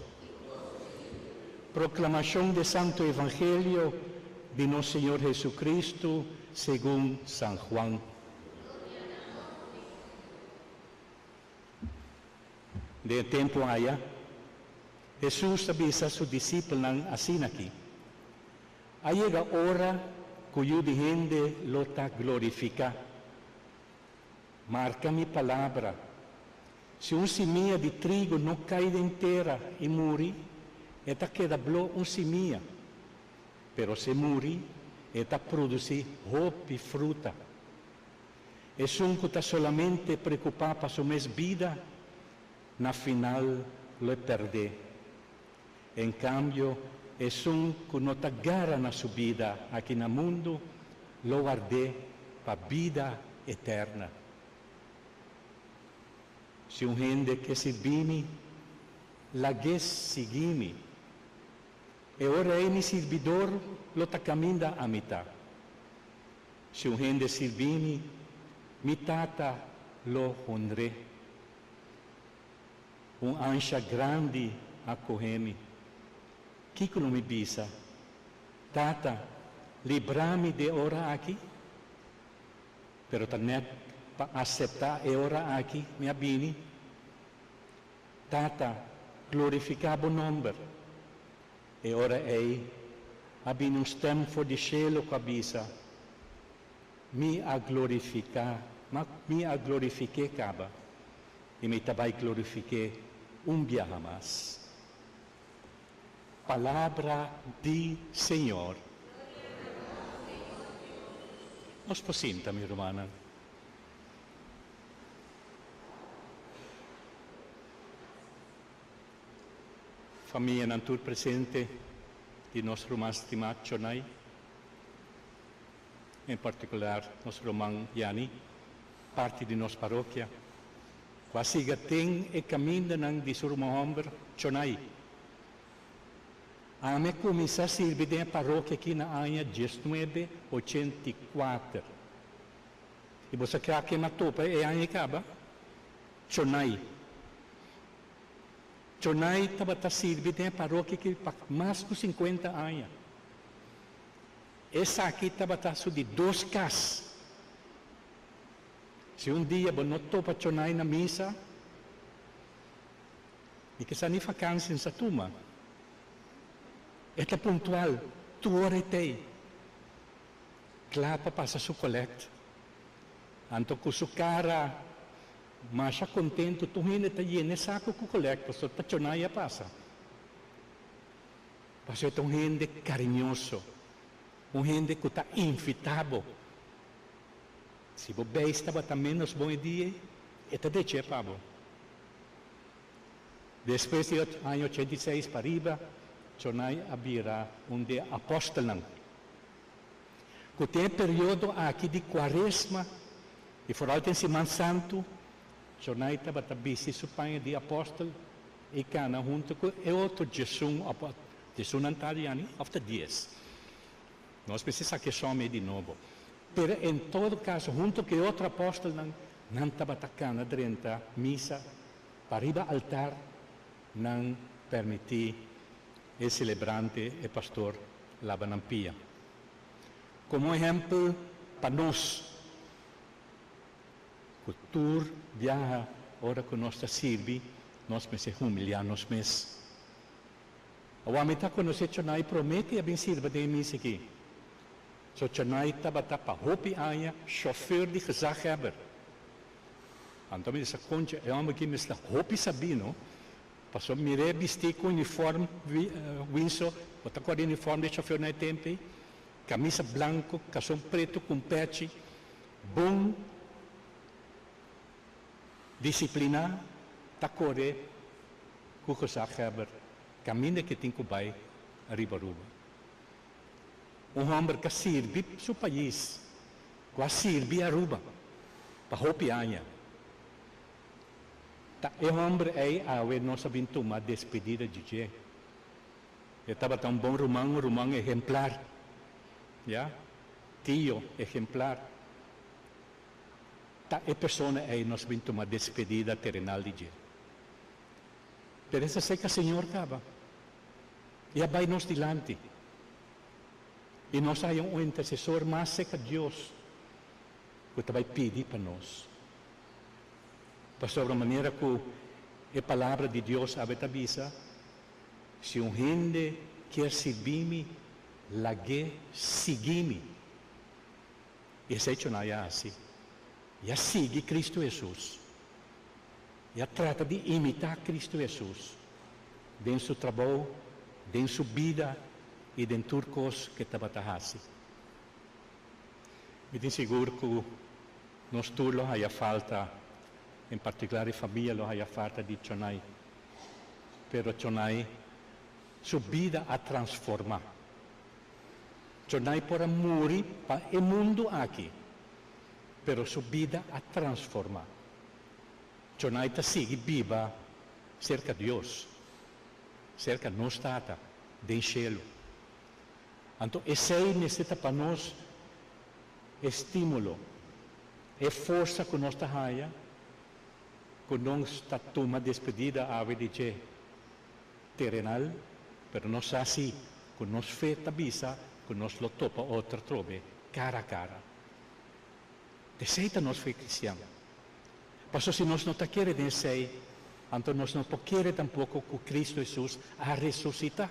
Proklamashon de Santo Evangelio di nos Señor Jesucristo segun San Juan. Den e tempu aya, Hesus a bisa su disipelnan asin'aki, A yega ora ku Yu di hende lo ta glorifiká. Marka mi palabra, Si un simia di trigo no kai den tera i muri, e ta keda blo un simia, pero si e muri, e ta produsí hopi fruta. Esun ku ta solamente preokupá pa su mes bida, na final lo e pèrd'é. En kambio, esun ku no ta gara na su bida aki na mundu, lo ward'é pa bida eterna. Si un hende ke sirbi mi, lag'é sigui mi. E ora ei mi sirbidor lo ta kaminda ami ta. Si un hende sirbi mi, mi Tata lo honr'é. Un ansha grandi a kohe mi. Kiko lo mi bisa? Tata, libra mi di e ora aki? Pero ta nèt pa aseptá e ora aki mi a bini. Tata, glorifiká bo nòmber. E ora ei a bini un stèm for di shelu ku a bisa, Mi a glorifiká, mi a glorifik'é kaba. I mi ta bai glorifik'é un biaha mas. Palabra di Señor. Nos por sinta, mi rumannan. Famianan tur presente di nos ruman stimá Chonay, en partikular nos ruman Yani, parti di nos parokia, ku a siga den e kamindanan di su ruman hòmber Chonai. Ami a kuminsá sirbi den e parokia aki na aña diesnuebe ochenta i kuater. I bo sa kua ken a topa e aña ei kaba? Chonai. Chonai tabata sirbi den e parokia aki pa mas ku sinkuenta aña. Esaki tabata su di dos kas. Si un dia bo no topa Chonai na misa, mi ke sa ni fakansi n'sa tuma. E ta puntual, tur ora e t'ei, kla pa pasa su kolèkt. Anto ku su kara masha kontentu tur hende ta yena e saku ku kolèkt pasobra ta Chonai a pasa. Pasobra e ta un hende kariñoso, un hende ku ta invitá bo. Si bo beis tabata ménos bon e dia ei, e ta dech'é pa bo. Despues di aña 86 pa riba, Chonai a bira un di e apòstelnan. Ku den e periodo aki di Kuaresma i foral den Siman Santu, Chonai tabata bisti su paña di apòstel i kana huntu ku e otro diesun apòstel. Diesun nan ta, Yani? Òf ta dies? Nos mester sa ke sòm ei di nobo. Pero en todo kaso, huntu ku e otro apòstelnan, nan tabata kana drenta misa pa riba altar nan pèrmití e selebrante, e pastor, laba nan pia. Komo ehèmpel pa nos, ku tur biaha ora ku nos ta sirbi, nos mester humiliá nos mes. Awor mi ta konosé Chonai promé ku e a bin sirba den e misa akí. So Chanay tabata pa hopi aña chauffeur di gezaghebber. Anto mi bisa, Concha, e homber aki mester hopi sabí, no? Pasobra mir'é bistí ku uniform Winso, bo ta kòrda uniform di e chauffeur na e tempu ei? Kamisa blanku, kason pretu ku un pèchi, bon disipliná, ta kore ku gezaghebber kaminda ku e tin ku bai riba Aruba. Un hòmber ku a sirbi su pais, ku a sirbi Aruba pa hopi aña. Ta e hòmber ei awe nos a bin tuma despedida di dje. E tabata un bon ruman, un ruman ehemplar. Ya, tio ehemplar. Ta e persona ei nos a bin tuma despedida terenal di dje. Pero esta seka Señor kaba. E a bai nos dilanti. I nos a haña un intersesor mas serka Dios ku ta bai pidi pa nos. Pasobra manera ku e Palabra di Dios awe ta bisa, Si un hende kier sirbi mi, lag'é sigui mi. I esei chonai a hasi. I a sigui Kristu Hesus. I a trata di imitá Kristu Hesus den su trabou, den su bida i den tur kos ku e tabata hasi. Mi tin sigur ku nos tur lo haya falta, en partikular e famia lo haya falta di Chonai. Pero Chonai su bida a transformá. Chonai por a muri pa e mundu aki, pero su bida a transformá. Chonai ta sigui biba serka Dios, serka nos Tata den shelu. Anto esei mester ta pa nos estímulo, e forsa ku nos ta haña ku nos ta tuma despedida awe di dje terenal, pero nos sa si ku nos fe ta bisa ku nos lo topa otro atrobe kara a kara. Esei ta nos fe kristian. Pasobra si nos no ta kere den esei, anto nos no por kere tampoko ku Kristu Hesus a resusitá.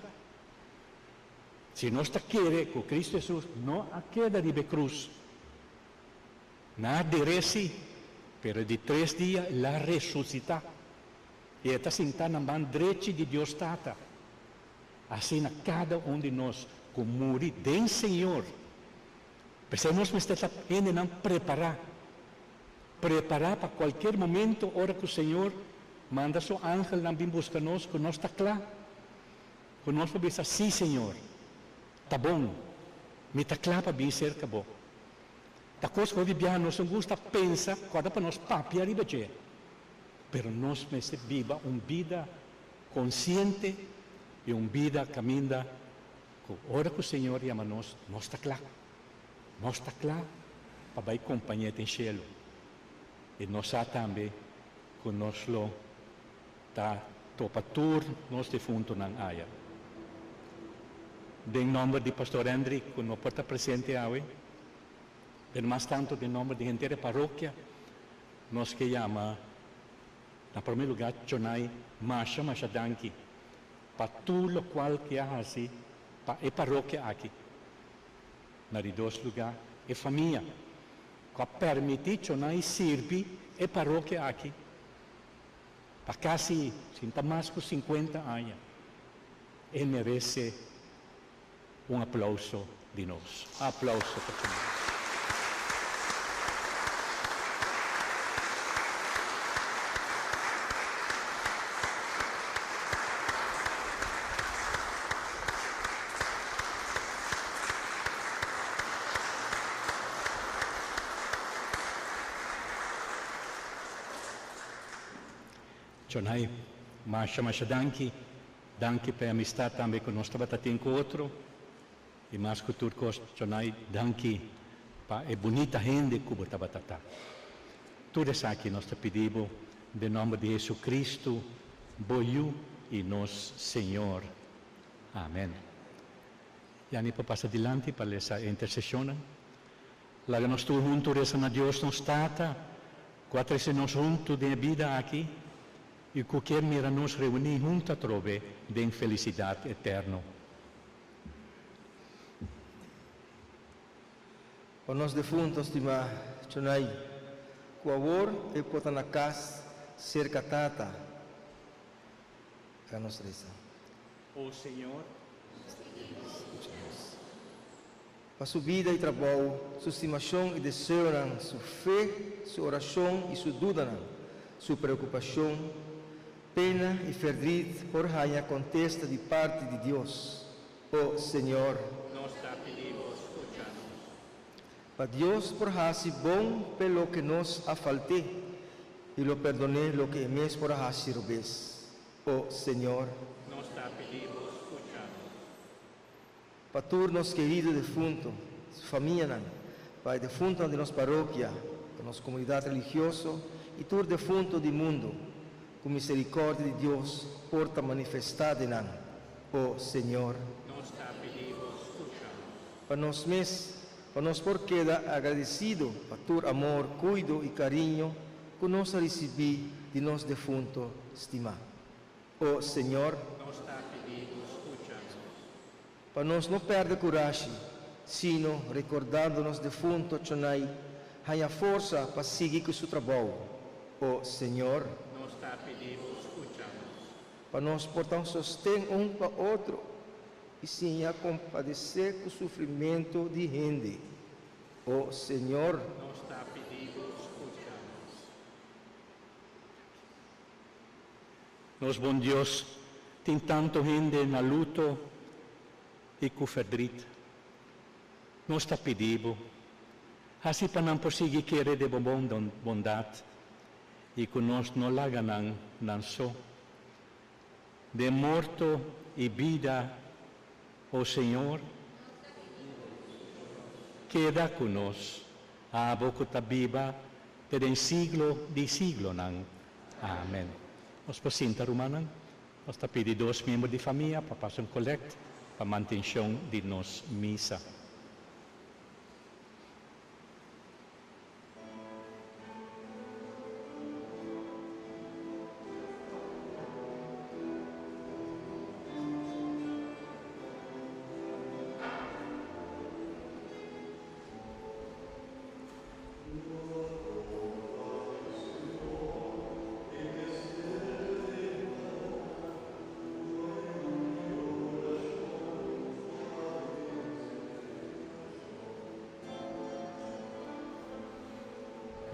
Si nos ta kere ku Kristu Hesus no a keda riba e krus, nan a der'é sí, pero di tres dia el a resusitá i e ta sintá na man drechi di Dios Tata. Asina kada un di nos ku muri den Señor, p'esei nos mester ta hendenan prepará, prepará pa kualkier momento ora ku Señor manda su angelnan bin buska nos, ku nos ta kla. Ku nos por bisa, Sí, Señor, ta bon, mi ta kla pa bin serka Bo. Ta kos ku hopi biaha nos no gusta pensa, kòrda pa nos papia riba dje. Pero nos mester biba un bida konsiente i un bida kaminda ku ora ku Señor yama nos, nos ta kla. Nos ta kla pa bai kompañ'é den shelu. I nos sa tambe ku nos lo Ta topa tur nos defuntonan aya. Den nomber di Pastor Hendrik cu no por ta presente awe, pero mas tanto den nomber di henter e parokia, nos ke yama na prome lugar Chonay masha masha danki pa tur locual ke a haci pa e parokia aki. Na di dos lugar e famia cu a permiti Chonay sirbi e parokia aki. Pa casi, sin ta mas cu 50 aña, e merece un aplauso di nos. Aplauso pa Chonay. Chonay, masha masha danki. Danki pa e amistad tambe cu nos tabata tin cu otro. Y mas cu tur cos, Chonay, danki pa e bunita hende cu bo tabata ta. Tur esaki nos ta pidi bo den nomber di Jesucristo, bo Yu y nos Señor. Amen. Yani por pasa dilanti pa lesa e intercesionnan. Laga nos tur huntu resa na Dios nos Tata, ku a trese nos huntu den e bida aki i ku kier mira nos reuní huntu atrobe den felisidat eterno. Pa nos defuntu stimá Chonai, ku awor e por ta na kas serka Tata, laga nos resa. O Señor, Skucha nos. Pa su bida i trabou, su stimashon i deseonan, su fe, su orashon i su dudanan, su preokupashon, pena i ferdrit por haña kontesta di parti di Dios. O Señor. Nos ta pidi Bo skucha nos. Pa Dios por hasi bon p'e loke nos a falt'é i lo perdon'é loke e mes por a hasi robes. O Señor. Nos ta pidi Bo skucha nos. Pa tur nos kerido defunto, su famianan, pa e defuntonan di nos parokia, pa nos komunidat religioso i tur defunto di mundu, ku miserikòrdia di Dios por ta manifestá den nan. O Señor. Nos ta pidi Bo skucha nos. Pa nos mes, pa nos por keda agradesido pa tur amor, kuido i kariño ku nos a risibí di nos defunto stimá. O Señor. Nos ta pidi Bo skucha nos. Pa nos no pèrdè kurashi, sino rekordando nos defunto Chonai, haña forsa pa sigui ku su trabou. O Señor. Nos ta pidi Bo skucha nos. Pa nos por ta un sosten un pa otro i siña kompadesé ku sufrimentu di hende. O Señor. Nos ta pidi Bo skucha nos. Nos bon Dios, tin tantu hende na luto i ku ferdrit. Nos ta pidi Bo, hasi pa nan por sigui kere den Bo bon bondat i ku nos no laga nan nan so. Den morto i bida, o Señor, keda ku nos, Abo ku ta biba te den siglo di siglonan. Amen. Nos por sinta, rumannan. Nos ta pidi dos miembro di famia pa pasa un kolèkt pa mantenshon di nos misa.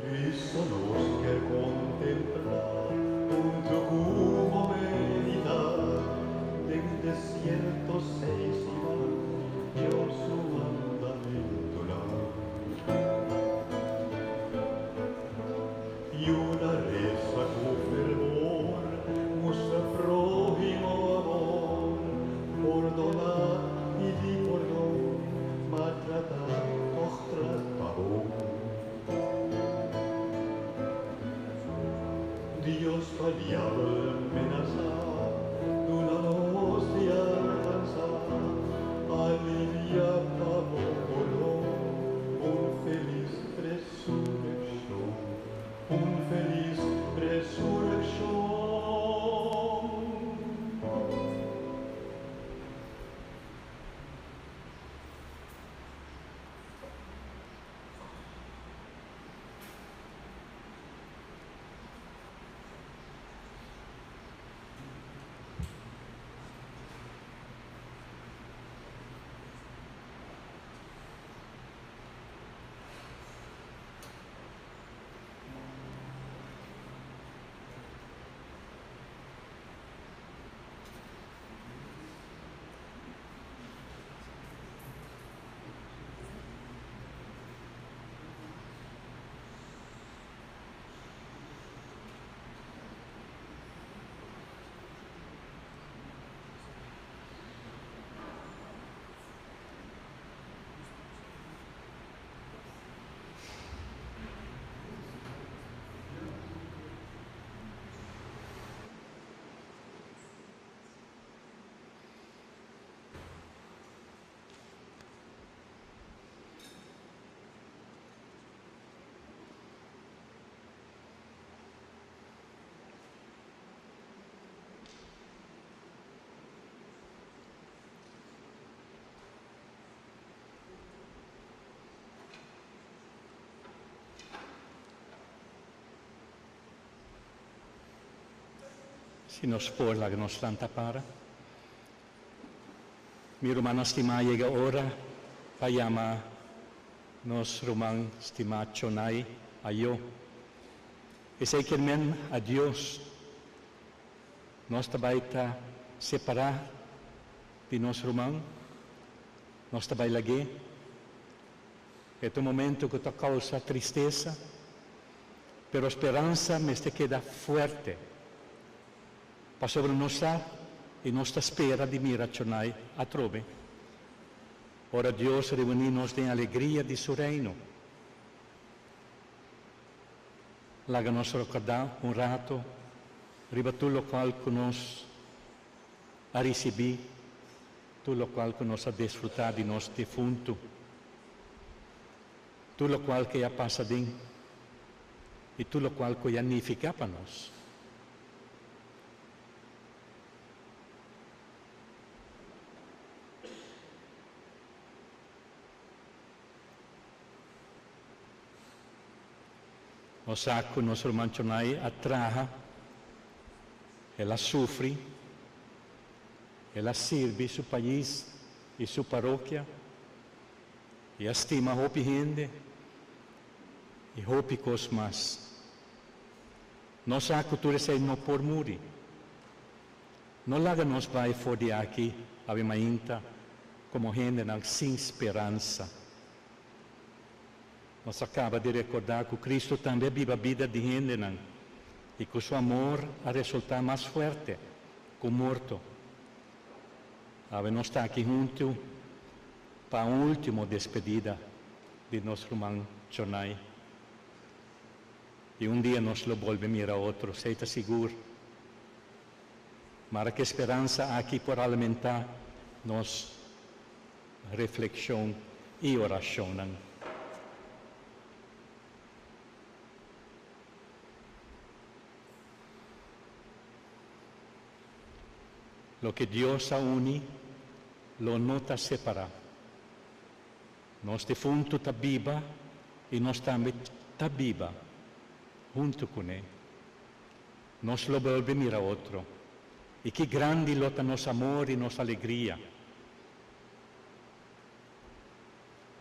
Cristo nos kier contempla, hunto cu bo medita, den desierto seis siman, Dios su mandamentonan. Yuna resa cu fervor, mustra prohimo amor, pordona, pidi pordon, maltrata, toch trata bon. Dios pa diabel menasa, duna nos di alcansa, alivia pa bo. Si nos por, laga nos lanta para. Mi rumannan stimá, a yega ora pa yama nos ruman stimá Chonai ayó. Esei kier men adios. Nos ta bai ta separá di nos ruman, nos ta bai lag'é. E ta un momento ku ta kousa tristesa, pero speransa mester keda fuerte, pasobra nos sa i nos ta spera di mira Chonai atrobe, ora Dios reuní nos den alegria di Su Reino. Laga nos rekordá un rato riba tur lokual ku nos a risibí, tur lokual ku nos a desfrutá di nos defuntu, tur lokual ku e a pasa den i tur lokual ku e a nifiká pa nos. Nos sa ku nos ruman Chonai a traha, el a sufri, el a sirbi su pais i su parokia, i a stima hopi hende i hopi kos mas. Nos sa ku tur esei no por muri. No laga nos bai for di aki awe mainta komo hendenan sin speransa. Nos a kaba di rekordá ku Kristu tambe a biba bida di hendenan i ku su amor a resultá mas fuerte ku morto. Awe nos ta aki huntu pa un último despedida di nos ruman Chonai. I un dia nos lo bolbe mira otro, esei ta sigur. Mara ku e speransa aki por alimentá nos reflekshon i orashonnan. Loke Dios a uni lo no ta separá. Nos defuntu ta biba i nos tambe ta biba huntu kuné. Nos lo bolbe mira otro. I ki grandi lo ta nos amor i nos alegria!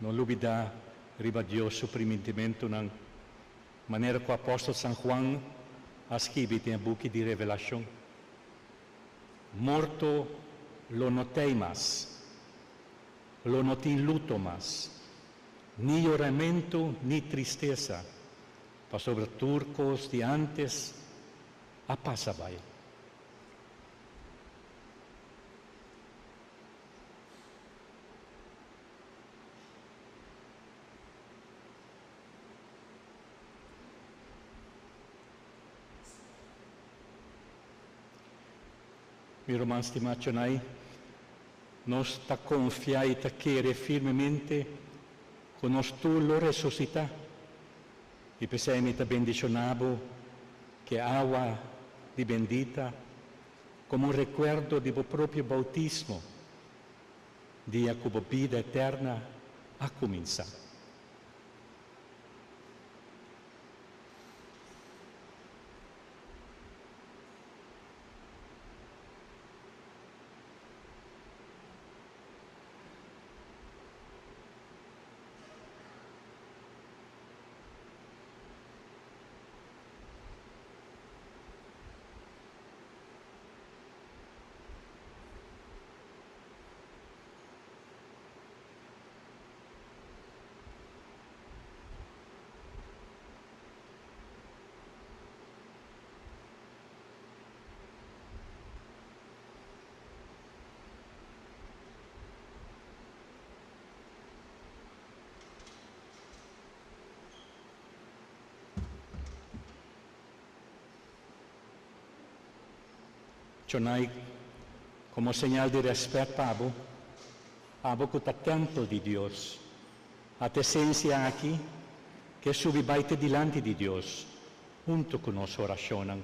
No lubidá riba Dios su primintimentunan, manera ku apòstel San Juan a skibi den e buki di Revelashon, Morto lo no t'ei mas, lo no tin luto mas, ni yoramentu ni tristesa, pasobra tur kos di ántes a pasa bai. Mi ruman stimá Chonai, nos ta konfia i ta kere firmemente ku nos tur lo resusitá. I p'esei mi ta bendishoná bo ku e awa di bendita komo un rekuerdo di bo propio boutismo, dia ku bo bida eterna a kuminsá. Chonai, komo señal di rèspèt pa bo, abo ku ta tèmpel di Dios, ata e sensia aki ke subi bai te dilanti di Dios huntu ku nos orashonnan.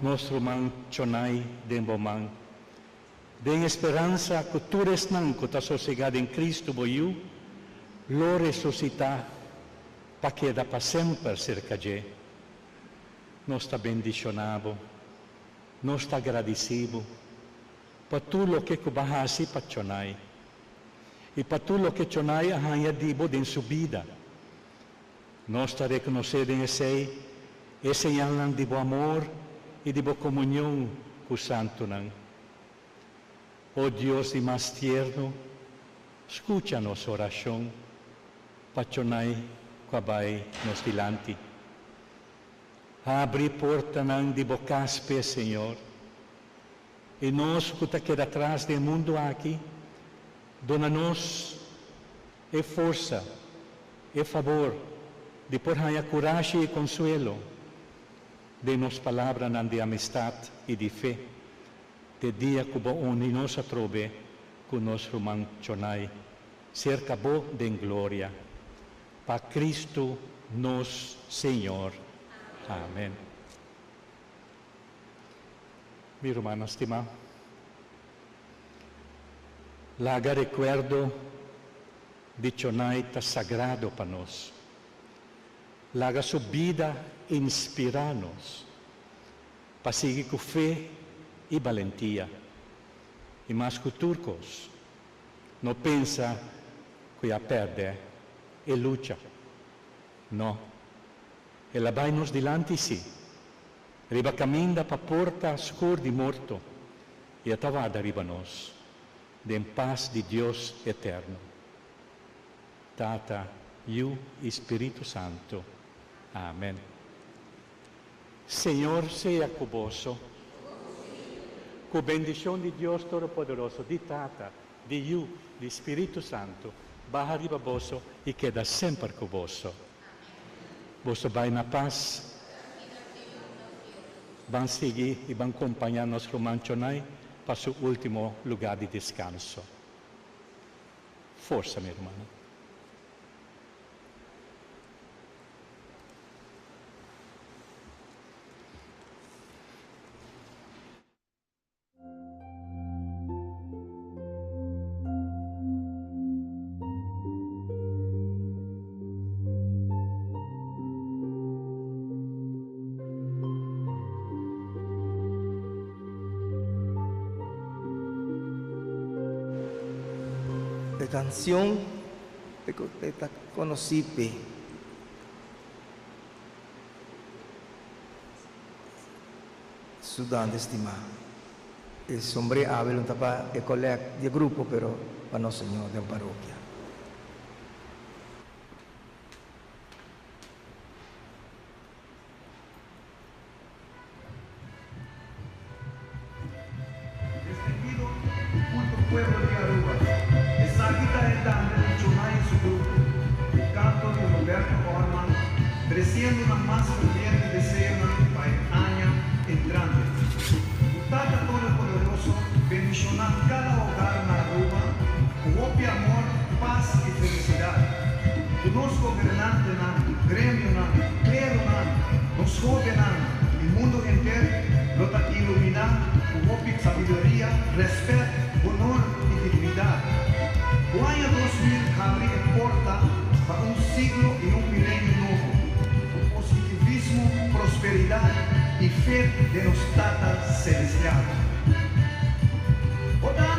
nos ruman Chonai den bo man. Den speransa ku tur esnan ku ta sosegá den Kristu bo Yu, lo resusitá pa keda pa semper serka dje. Nos ta bendishoná bo, nos ta gradisí bo pa tur loke ku bo a hasi pa Chonai i pa tur loke Chonai a haña di bo den su bida. Nos ta rekonosé den esei e señalnan di bo amor i di bo komunion ku santunan. O Dios di mas tierno, skucha nos orashon pa Chonai ku a bai nos dilanti. Habri portanan di bo kas p'e, Señor. I nos ku ta keda atras den e mundu aki, duna nos e forsa, e fabor di por haña kurashi i konsuelo den nos palabranan di amistat i di fe, te dia ku bo uni nos atrobe ku nos ruman Chonai serka bo den gloria. Pa Kristu nos Señor. Amen. Mi rumannan stimá, laga rekuerdo di Chonai ta sagrado pa nos. Laga su bida inspirá nos pa sigui ku fe i balentia. I mas ku tur kos, no pensa ku e a pèrdè e lucha. No, el a bai nos dilanti sí, riba kaminda pa porta skur di morto, i e ta warda riba nos den pas di Dios eterno. Tata, Yu i Spiritu Santu. Amen. Señor sea ku boso. Ku bendishon di Dios Todopoderoso, di Tata, di Yu, di Spiritu Santu, baha riba boso i keda semper ku boso. Boso bai na pas. Ban sigui i ban kompañá nos ruman Chonai pa su último lugá di deskanso. Forsa, mi rumannan. E kansion ku ta konosí p'e. Sudante stimá, e sombré awe lo ta pa e kolèk di e grupo, pero pa nos Señor den parokia. Distinguido y culto pueblo di Aruba, esaki ta e dande di Chonay y su grupo, cu canto di Roberto Orman, treciendo nan mas ferviente deseonan pa e aña entrante. Cu Tata Todopoderoso bendiciona cada hogar na Aruba cu hopi amor, paz y felicidad. Cu nos gobernantenan, gremionan, cleronan, nos hobennan y mundo henter lo ta ilumina cu hopi sabiduria, respet, honor y dignidad. Cu aña 2000 habri e porta pa un siglo y un milenio nobo, cu positivismo, prosperidad y fe den nos Tata Celestial. O Tata!